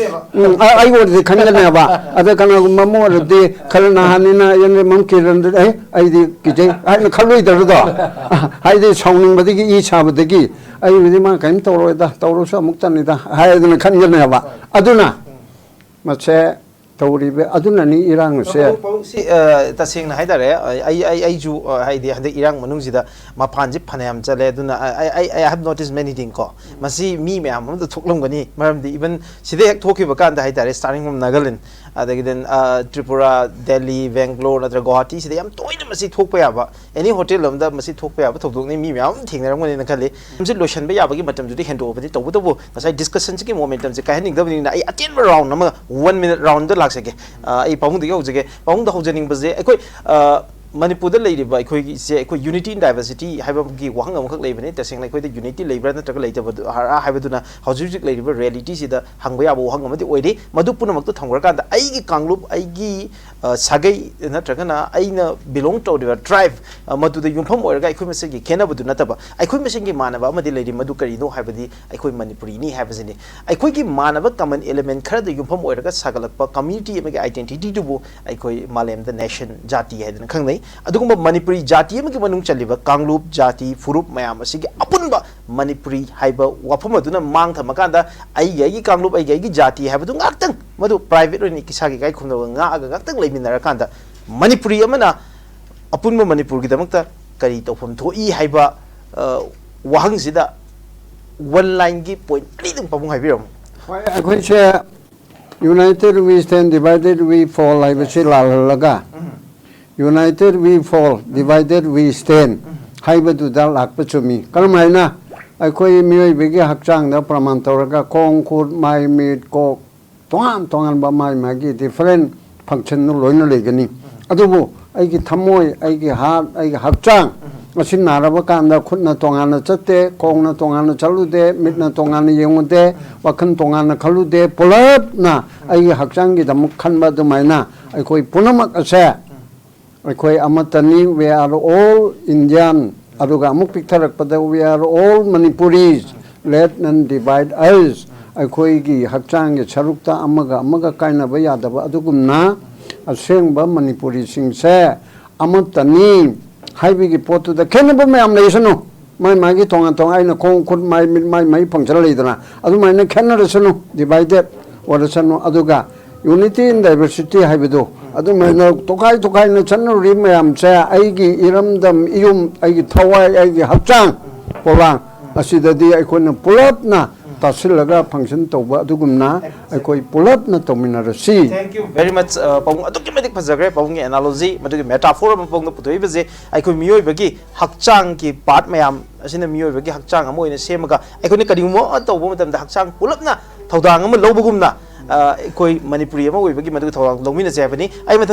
ꯎꯝ, ꯑ, ꯑꯩ ꯑꯣꯏꯔꯗꯤ ꯈꯟꯒꯅꯦꯕ꯫ ꯑꯗ ꯀꯅꯥꯒꯨꯝꯕ ꯑꯃ ꯑꯣꯏꯔꯗꯤ, ꯈꯔ ꯅꯍꯥꯟꯅꯤꯅ ꯑꯦꯟ ꯑꯦꯝ ꯀꯤꯔꯟꯗꯨ, "ꯑꯦ, ꯑꯩꯗꯤ ꯀꯤꯖꯩ" ꯍꯥꯏꯅ ꯈꯜꯂꯣꯏꯗꯕꯗꯣ? ꯍꯥꯏꯗꯤ ꯁꯥꯎꯅꯤꯡꯕꯗꯒꯤ, ꯏ ꯁꯥꯕꯗꯒꯤ, "ꯑꯩꯕꯨꯗꯤ ꯃꯥ ꯀꯔꯤꯝ ꯇꯧꯔꯣꯏꯗ, ꯇꯧꯔꯁꯨ ꯑꯃꯨꯛꯇꯅꯤꯗ" ꯍꯥꯏꯗꯅ ꯈꯟꯒꯅꯦꯕ꯫ ꯑꯗꯨꯅ ꯃꯁꯦ ꯇꯧꯔꯤꯕ ꯑꯗꯨꯅꯅꯤ ꯏꯔꯥꯡꯁꯦ꯫ ꯄꯥꯎ-, ꯄꯥꯎꯁꯤ, ꯑ, ꯇꯁꯦꯡꯅ ꯍꯥꯏꯇꯥꯔꯦ, ꯑ, ꯑꯩ, ꯑꯩ, ꯑꯩꯁꯨ, ꯑ, ꯍꯥꯏꯗꯤ ꯍꯟꯗꯛ ꯏꯔꯥꯡ ꯃꯅꯨꯡꯁꯤꯗ ꯃꯄꯥꯟꯁꯤ ꯐꯅꯌꯥꯝ ꯆꯠꯂꯦ꯫ ꯑꯗꯨꯅ I, I, I, I have noticed many thing ꯀꯣ꯫ ꯃꯁꯤ ꯃꯤ ꯃꯌꯥꯝ ꯑꯃꯗ ꯊꯣꯛꯂꯝꯒꯅꯤ꯫ ꯃꯔꯝꯗꯤ even ꯁꯤꯗ ꯍꯦꯛ ꯊꯣꯛꯈꯤꯕ ꯀꯥꯟꯗ ꯍꯥꯏꯇꯥꯔꯦ, starting from Nagaland, ꯑꯗꯒꯤ then, ꯑ, ꯇ꯭ꯔꯤꯄꯨꯔꯥ, ꯗꯦꯜꯂꯤ, ꯕꯦꯡꯒ꯭ꯂꯣꯔ ꯅꯠꯇ꯭ꯔꯒ ꯒꯨꯋꯥꯍꯥꯇꯤꯁꯤꯗ ꯌꯥꯝ ꯇꯣꯏꯅ ꯃꯁꯤ ꯊꯣꯛꯄ ꯌꯥꯕ, ꯑꯦꯅꯤ ꯍꯣꯇꯦꯜ ꯑꯃꯗ ꯃꯁꯤ ꯊꯣꯛꯄ ꯌꯥꯕ ꯊꯧꯗꯣꯛꯅꯤ꯫ ꯃꯤ ꯃꯌꯥꯝ ꯑꯃ ꯊꯦꯡꯅꯔꯝꯒꯅꯤꯅ ꯈꯜꯂꯤ꯫ ꯃꯁꯤ ꯂꯣꯏꯁꯤꯟꯕ ꯌꯥꯕꯒꯤ ꯃꯇꯝꯗꯨꯗꯤ ꯍꯦꯟꯗꯣꯛꯑꯕꯅꯤ꯫ ꯇꯧꯕꯇꯕꯨ ꯉꯁꯥꯏ ꯗꯤꯁꯀꯁꯟꯁꯤꯒꯤ ꯃꯣꯃꯦꯟꯇꯝꯁꯦ ꯀꯥꯏꯍꯟꯅꯤꯡꯗꯕꯅꯤꯅ ꯑꯩ ꯑꯇꯦꯟꯕ ꯔꯥꯎꯟ ꯑꯃ, ꯋꯥꯟ ꯃꯤꯅꯤꯠ ꯔꯥꯎꯟꯗ ꯂꯥꯛꯆꯒꯦ꯫ ꯑ, ꯑꯩ ꯄꯥꯕꯨꯡꯗꯒꯤ ꯍꯧꯖꯒꯦ꯫ ꯄꯥꯕꯨꯡꯗ ꯍꯧꯖꯅꯤꯡꯕꯁꯦ ꯑꯩꯈꯣꯏ, ꯑ, ꯃꯅꯤꯄꯨꯔꯗ ꯂꯩꯔꯤꯕ ꯑꯩꯈꯣꯏꯒꯤꯁꯦ, ꯑꯩꯈꯣꯏ unity in diversity ꯍꯥꯏꯕꯒꯤ ꯋꯥꯍꯪ ꯑꯃꯈꯛ ꯂꯩꯕꯅꯤ꯫ ꯇꯁꯦꯡꯅ ꯑꯩꯈꯣꯏꯗ unity ꯂꯩꯕ꯭ꯔꯥ ꯅꯠꯇ꯭ꯔꯒ ꯂꯩꯇꯕ꯭ꯔꯥ ꯍꯥꯏꯕꯗꯨꯅ ꯍꯧꯖꯤꯛ ꯍꯧꯖꯤꯛ ꯂꯩꯔꯤꯕ reality ꯁꯤꯗ ꯍꯪꯕ ꯌꯥꯕ ꯋꯥꯍꯪ ꯑꯃꯗꯤ ꯑꯣꯏꯔꯤ꯫ ꯃꯗꯨ ꯄꯨꯝꯅꯃꯛꯇꯨ ꯊꯝꯈ꯭ꯔꯀꯥꯟꯗ ꯑꯩꯒꯤ ꯀꯥꯡꯂꯨꯞ, ꯑꯩꯒꯤ, ꯑ, ꯁꯥꯒꯩ ꯅꯠꯇ꯭ꯔꯒꯅ ꯑꯩꯅ belong ꯇꯧꯔꯤꯕ tribe, ꯑ, ꯃꯗꯨꯗ ꯌꯨꯝꯐꯝ ꯑꯣꯏꯔꯒ ꯑꯩꯈꯣꯏ ꯃꯁꯦꯜꯒꯤ ꯈꯦꯠꯅꯕꯗꯨ ꯅꯠꯇꯕ, ꯑꯩꯈꯣꯏ ꯃꯁꯦꯜꯒꯤ ꯃꯥꯟꯅꯕ ꯑꯃꯗꯤ ꯂꯩꯔꯤ꯫ ꯃꯗꯨ ꯀꯔꯤꯅꯣ ꯍꯥꯏꯕꯗꯤ ꯑꯩꯈꯣꯏ ꯃꯅꯤꯄꯨꯔꯤꯅꯤ ꯍꯥꯏꯕꯁꯤꯅꯤ꯫ ꯑꯩꯈꯣꯏꯒꯤ ꯃꯥꯟꯅꯕ common element ꯈꯔꯗ ꯌꯨꯝꯐꯝ ꯑꯣꯏꯔꯒ ꯁꯥꯒꯠꯂꯛꯄ community ꯑꯃꯒꯤ identity ꯗꯨꯕꯨ ꯑꯩꯈꯣꯏ ꯃꯥꯂꯦꯝꯗ nation, ꯖꯥꯇꯤ ꯍꯥꯏꯗꯅ ꯈꯪꯅꯩ꯫ ꯑꯗꯨꯒꯨꯝꯕ ꯃꯅꯤꯄꯨꯔꯤ ꯖꯥꯇꯤ ꯑꯃꯒꯤ ꯃꯅꯨꯡ ꯆꯜꯂꯤꯕ ꯀꯥꯡꯂꯨꯞ, ꯖꯥꯇꯤ, ꯐꯨꯔꯨꯞ ꯃꯌꯥꯝ ꯑꯁꯤꯒꯤ ꯑꯄꯨꯟꯕ ꯃꯅꯤꯄꯨꯔꯤ ꯍꯥꯏꯕ ꯋꯥꯐꯝ ꯑꯗꯨꯅ ꯃꯥꯡ ꯊꯝꯃꯀꯥꯟꯗ ꯑꯩꯒꯤ, ꯑꯩꯒꯤ ꯀꯥꯡꯂꯨꯞ, ꯑꯩꯒꯤ, ꯑꯩꯒꯤ ꯖꯥꯇꯤ ꯍꯥꯏꯕꯗꯨ ꯉꯥꯛꯇꯪ, ꯃꯗꯨ private ꯑꯣꯏꯅ ꯏꯁꯥꯒꯤ ꯏꯀꯥꯏ ꯈꯨꯝꯅꯕ ꯉꯥꯛꯑꯒ ꯉꯥꯛꯇꯪ ꯂꯩꯃꯤꯟꯅꯔꯀꯥꯟꯗ ꯃꯅꯤꯄꯨꯔꯤ ꯑꯃꯅ ꯑꯄꯨꯟꯕ ꯃꯅꯤꯄꯨꯔꯒꯤꯗꯃꯛꯇ ꯀꯔꯤ ꯇꯧꯐꯝ ꯊꯣꯛꯏ ꯍꯥꯏꯕ, ꯑ, ꯋꯥꯍꯪꯁꯤꯗ one line ꯒꯤ point ꯑꯅꯤꯗꯪ ꯄꯥꯕꯨꯡ ꯍꯥꯏꯕꯤꯔꯝꯃꯨ꯫ ꯍꯣꯏ, ꯑꯩꯈꯣꯏꯁꯦ United we stand, divided we fall ꯍꯥꯏꯕꯁꯤ ꯂꯥꯜꯍꯜꯂꯒ United we fall, divided we stand ꯍꯥꯏꯕꯗꯨꯗ ꯂꯥꯛꯄ ꯆꯨꯝꯃꯤ꯫ ꯀꯔꯝ ꯍꯥꯏꯅ? ꯑꯩꯈꯣꯏ ꯃꯤꯑꯣꯏꯕꯒꯤ ꯍꯛꯆꯥꯡꯗ ꯄ꯭ꯔꯃꯥꯟ ꯇꯧꯔꯒ ꯈꯣꯡ, ꯈꯨꯠ, ꯃꯥꯏ, ꯃꯤꯠ, ꯀꯣꯛ, ꯇꯣꯉꯥꯟ ꯇꯣꯉꯥꯟꯕ ꯃꯥꯏ ꯃꯥꯒꯤ different function ꯗꯨ ꯂꯣꯏꯅ ꯂꯩꯒꯅꯤ꯫ ꯑꯗꯨꯕꯨ ꯑꯩꯒꯤ ꯊꯃꯣꯏ, ꯑꯩꯒꯤ heart, ꯑꯩꯒꯤ ꯍꯛꯆꯥꯡ ꯑꯁꯤ ꯅꯥꯔꯕ ꯀꯥꯟꯗ ꯈꯨꯠꯅ ꯇꯣꯉꯥꯟꯅ ꯆꯠꯇꯦ, ꯈꯣꯡꯅ ꯇꯣꯉꯥꯟꯅ ꯆꯠꯂꯨꯗꯦ, ꯃꯤꯠꯅ ꯇꯣꯉꯥꯟꯅ ꯌꯦꯡꯉꯨꯗꯦ, ꯋꯥꯈꯜ ꯇꯣꯉꯥꯟꯅ ꯈꯜꯂꯨꯗꯦ, ꯄꯨꯂꯞꯅ ꯑꯩꯒꯤ ꯍꯛꯆꯥꯡꯒꯤꯗꯃꯛ ꯈꯟꯕ ꯑꯗꯨꯃꯥꯏꯅ ꯑꯩꯈꯣꯏ ꯄꯨꯝꯅꯃꯛ ꯑꯁꯦ ꯑꯩꯈꯣꯏ ꯑꯃꯠꯇꯅꯤ, we are all Indian꯫ ꯑꯗꯨꯒ ꯑꯃꯨꯛ ꯄꯤꯛꯊꯔꯛꯄꯗ we are all Manipuris, let none divide us꯫ ꯑꯩꯈꯣꯏꯒꯤ ꯍꯛꯆꯥꯡꯒꯤ ꯁꯔꯨꯛꯇ ꯑꯃꯒ ꯑꯃꯒ ꯀꯥꯏꯅꯕ ꯌꯥꯗꯕ ꯑꯗꯨꯒꯨꯝꯅ ꯑꯁꯦꯡꯕ ꯃꯅꯤꯄꯨꯔꯤꯁꯤꯡꯁꯦ ꯑꯃꯠꯇꯅꯤ ꯍꯥꯏꯕꯒꯤ ꯄꯣꯠꯇꯨꯗ ꯈꯦꯠꯅꯕ ꯃꯌꯥꯝ ꯂꯩꯁꯅꯨ꯫ ꯃꯥꯏ ꯃꯥꯒꯤ ꯇꯣꯉꯥꯟ ꯇꯣꯉꯥꯟ, ꯑꯩꯅ ꯈꯣꯡ ꯈꯨꯠ ꯃꯥꯏ ꯃꯤꯠ ꯃꯥꯏ ꯃꯥꯏ function ꯂꯩꯗꯅ, ꯑꯗꯨꯃꯥꯏꯅ ꯈꯦꯠꯅꯔꯁꯅꯨ, divided ꯑꯣꯏꯔꯁꯅꯨ꯫ ꯑꯗꯨꯒ unity in diversity ꯍꯥꯏꯕꯗꯨ ꯑꯗꯨꯃꯥꯏꯅ ꯇꯣꯈꯥꯏ ꯇꯣꯈꯥꯏꯅ ꯆꯠꯅꯔꯨꯔꯤ ꯃꯌꯥꯝꯁꯦ ꯑꯩꯒꯤ ꯏꯔꯝꯗꯝ ꯏꯌꯨꯝ, ꯑꯩꯒꯤ ꯊꯋꯥꯏ, ꯑꯩꯒꯤ ꯍꯛꯆꯥꯡ ꯄꯣꯂꯥꯡ ꯑꯁꯤꯗꯗꯤ ꯑꯩꯈꯣꯏꯅ ꯄꯨꯂꯞꯅ ꯇꯥꯁꯤꯜꯂꯒ function ꯇꯧꯕ ꯑꯗꯨꯒꯨꯝꯅ ꯑꯩꯈꯣꯏ ꯄꯨꯂꯞꯅ ꯇꯧꯃꯤꯟꯅꯔꯁꯤ꯫ Thank you very much, ꯑ, ꯄꯥꯕꯨꯡ꯫ ꯑꯗꯨꯛꯀꯤ ꯃꯇꯤꯛ ꯐꯖꯈ꯭ꯔꯦ ꯄꯥꯕꯨꯡꯒꯤ analogy, ꯃꯗꯨꯒꯤ metaphor ꯑꯃ ꯄꯥꯕꯨꯡꯅ ꯄꯨꯊꯣꯛꯏꯕꯁꯦ꯫ ꯑꯩꯈꯣꯏ ꯃꯤꯑꯣꯏꯕꯒꯤ ꯍꯛꯆꯥꯡꯒꯤ part ꯃꯌꯥꯝ ꯑꯁꯤꯅ ꯃꯤꯑꯣꯏꯕꯒꯤ ꯍꯛꯆꯥꯡ ꯑꯃ ꯑꯣꯏꯅ ꯁꯦꯝꯃꯒ ꯑꯩꯈꯣꯏꯅ ꯀꯔꯤꯒꯨꯝꯕ ꯑꯃ ꯇꯧꯕ ꯃꯇꯝꯗ ꯍꯛꯆꯥꯡ ꯄꯨꯂꯞꯅ ꯊꯧꯗꯥꯡ ꯑꯃ ꯂꯧꯕꯒꯨꯝꯅ, ꯑ, ꯑꯩꯈꯣꯏ ꯃꯅꯤꯄꯨꯔꯤ ꯑꯃ ꯑꯣꯏꯕꯒꯤ ꯃꯗꯨꯒꯤ ꯊꯧꯗꯥꯡ ꯂꯧꯃꯤꯟꯅꯁꯦ ꯍꯥꯏꯕꯅꯤ꯫ ꯑꯩ ꯃꯊꯪ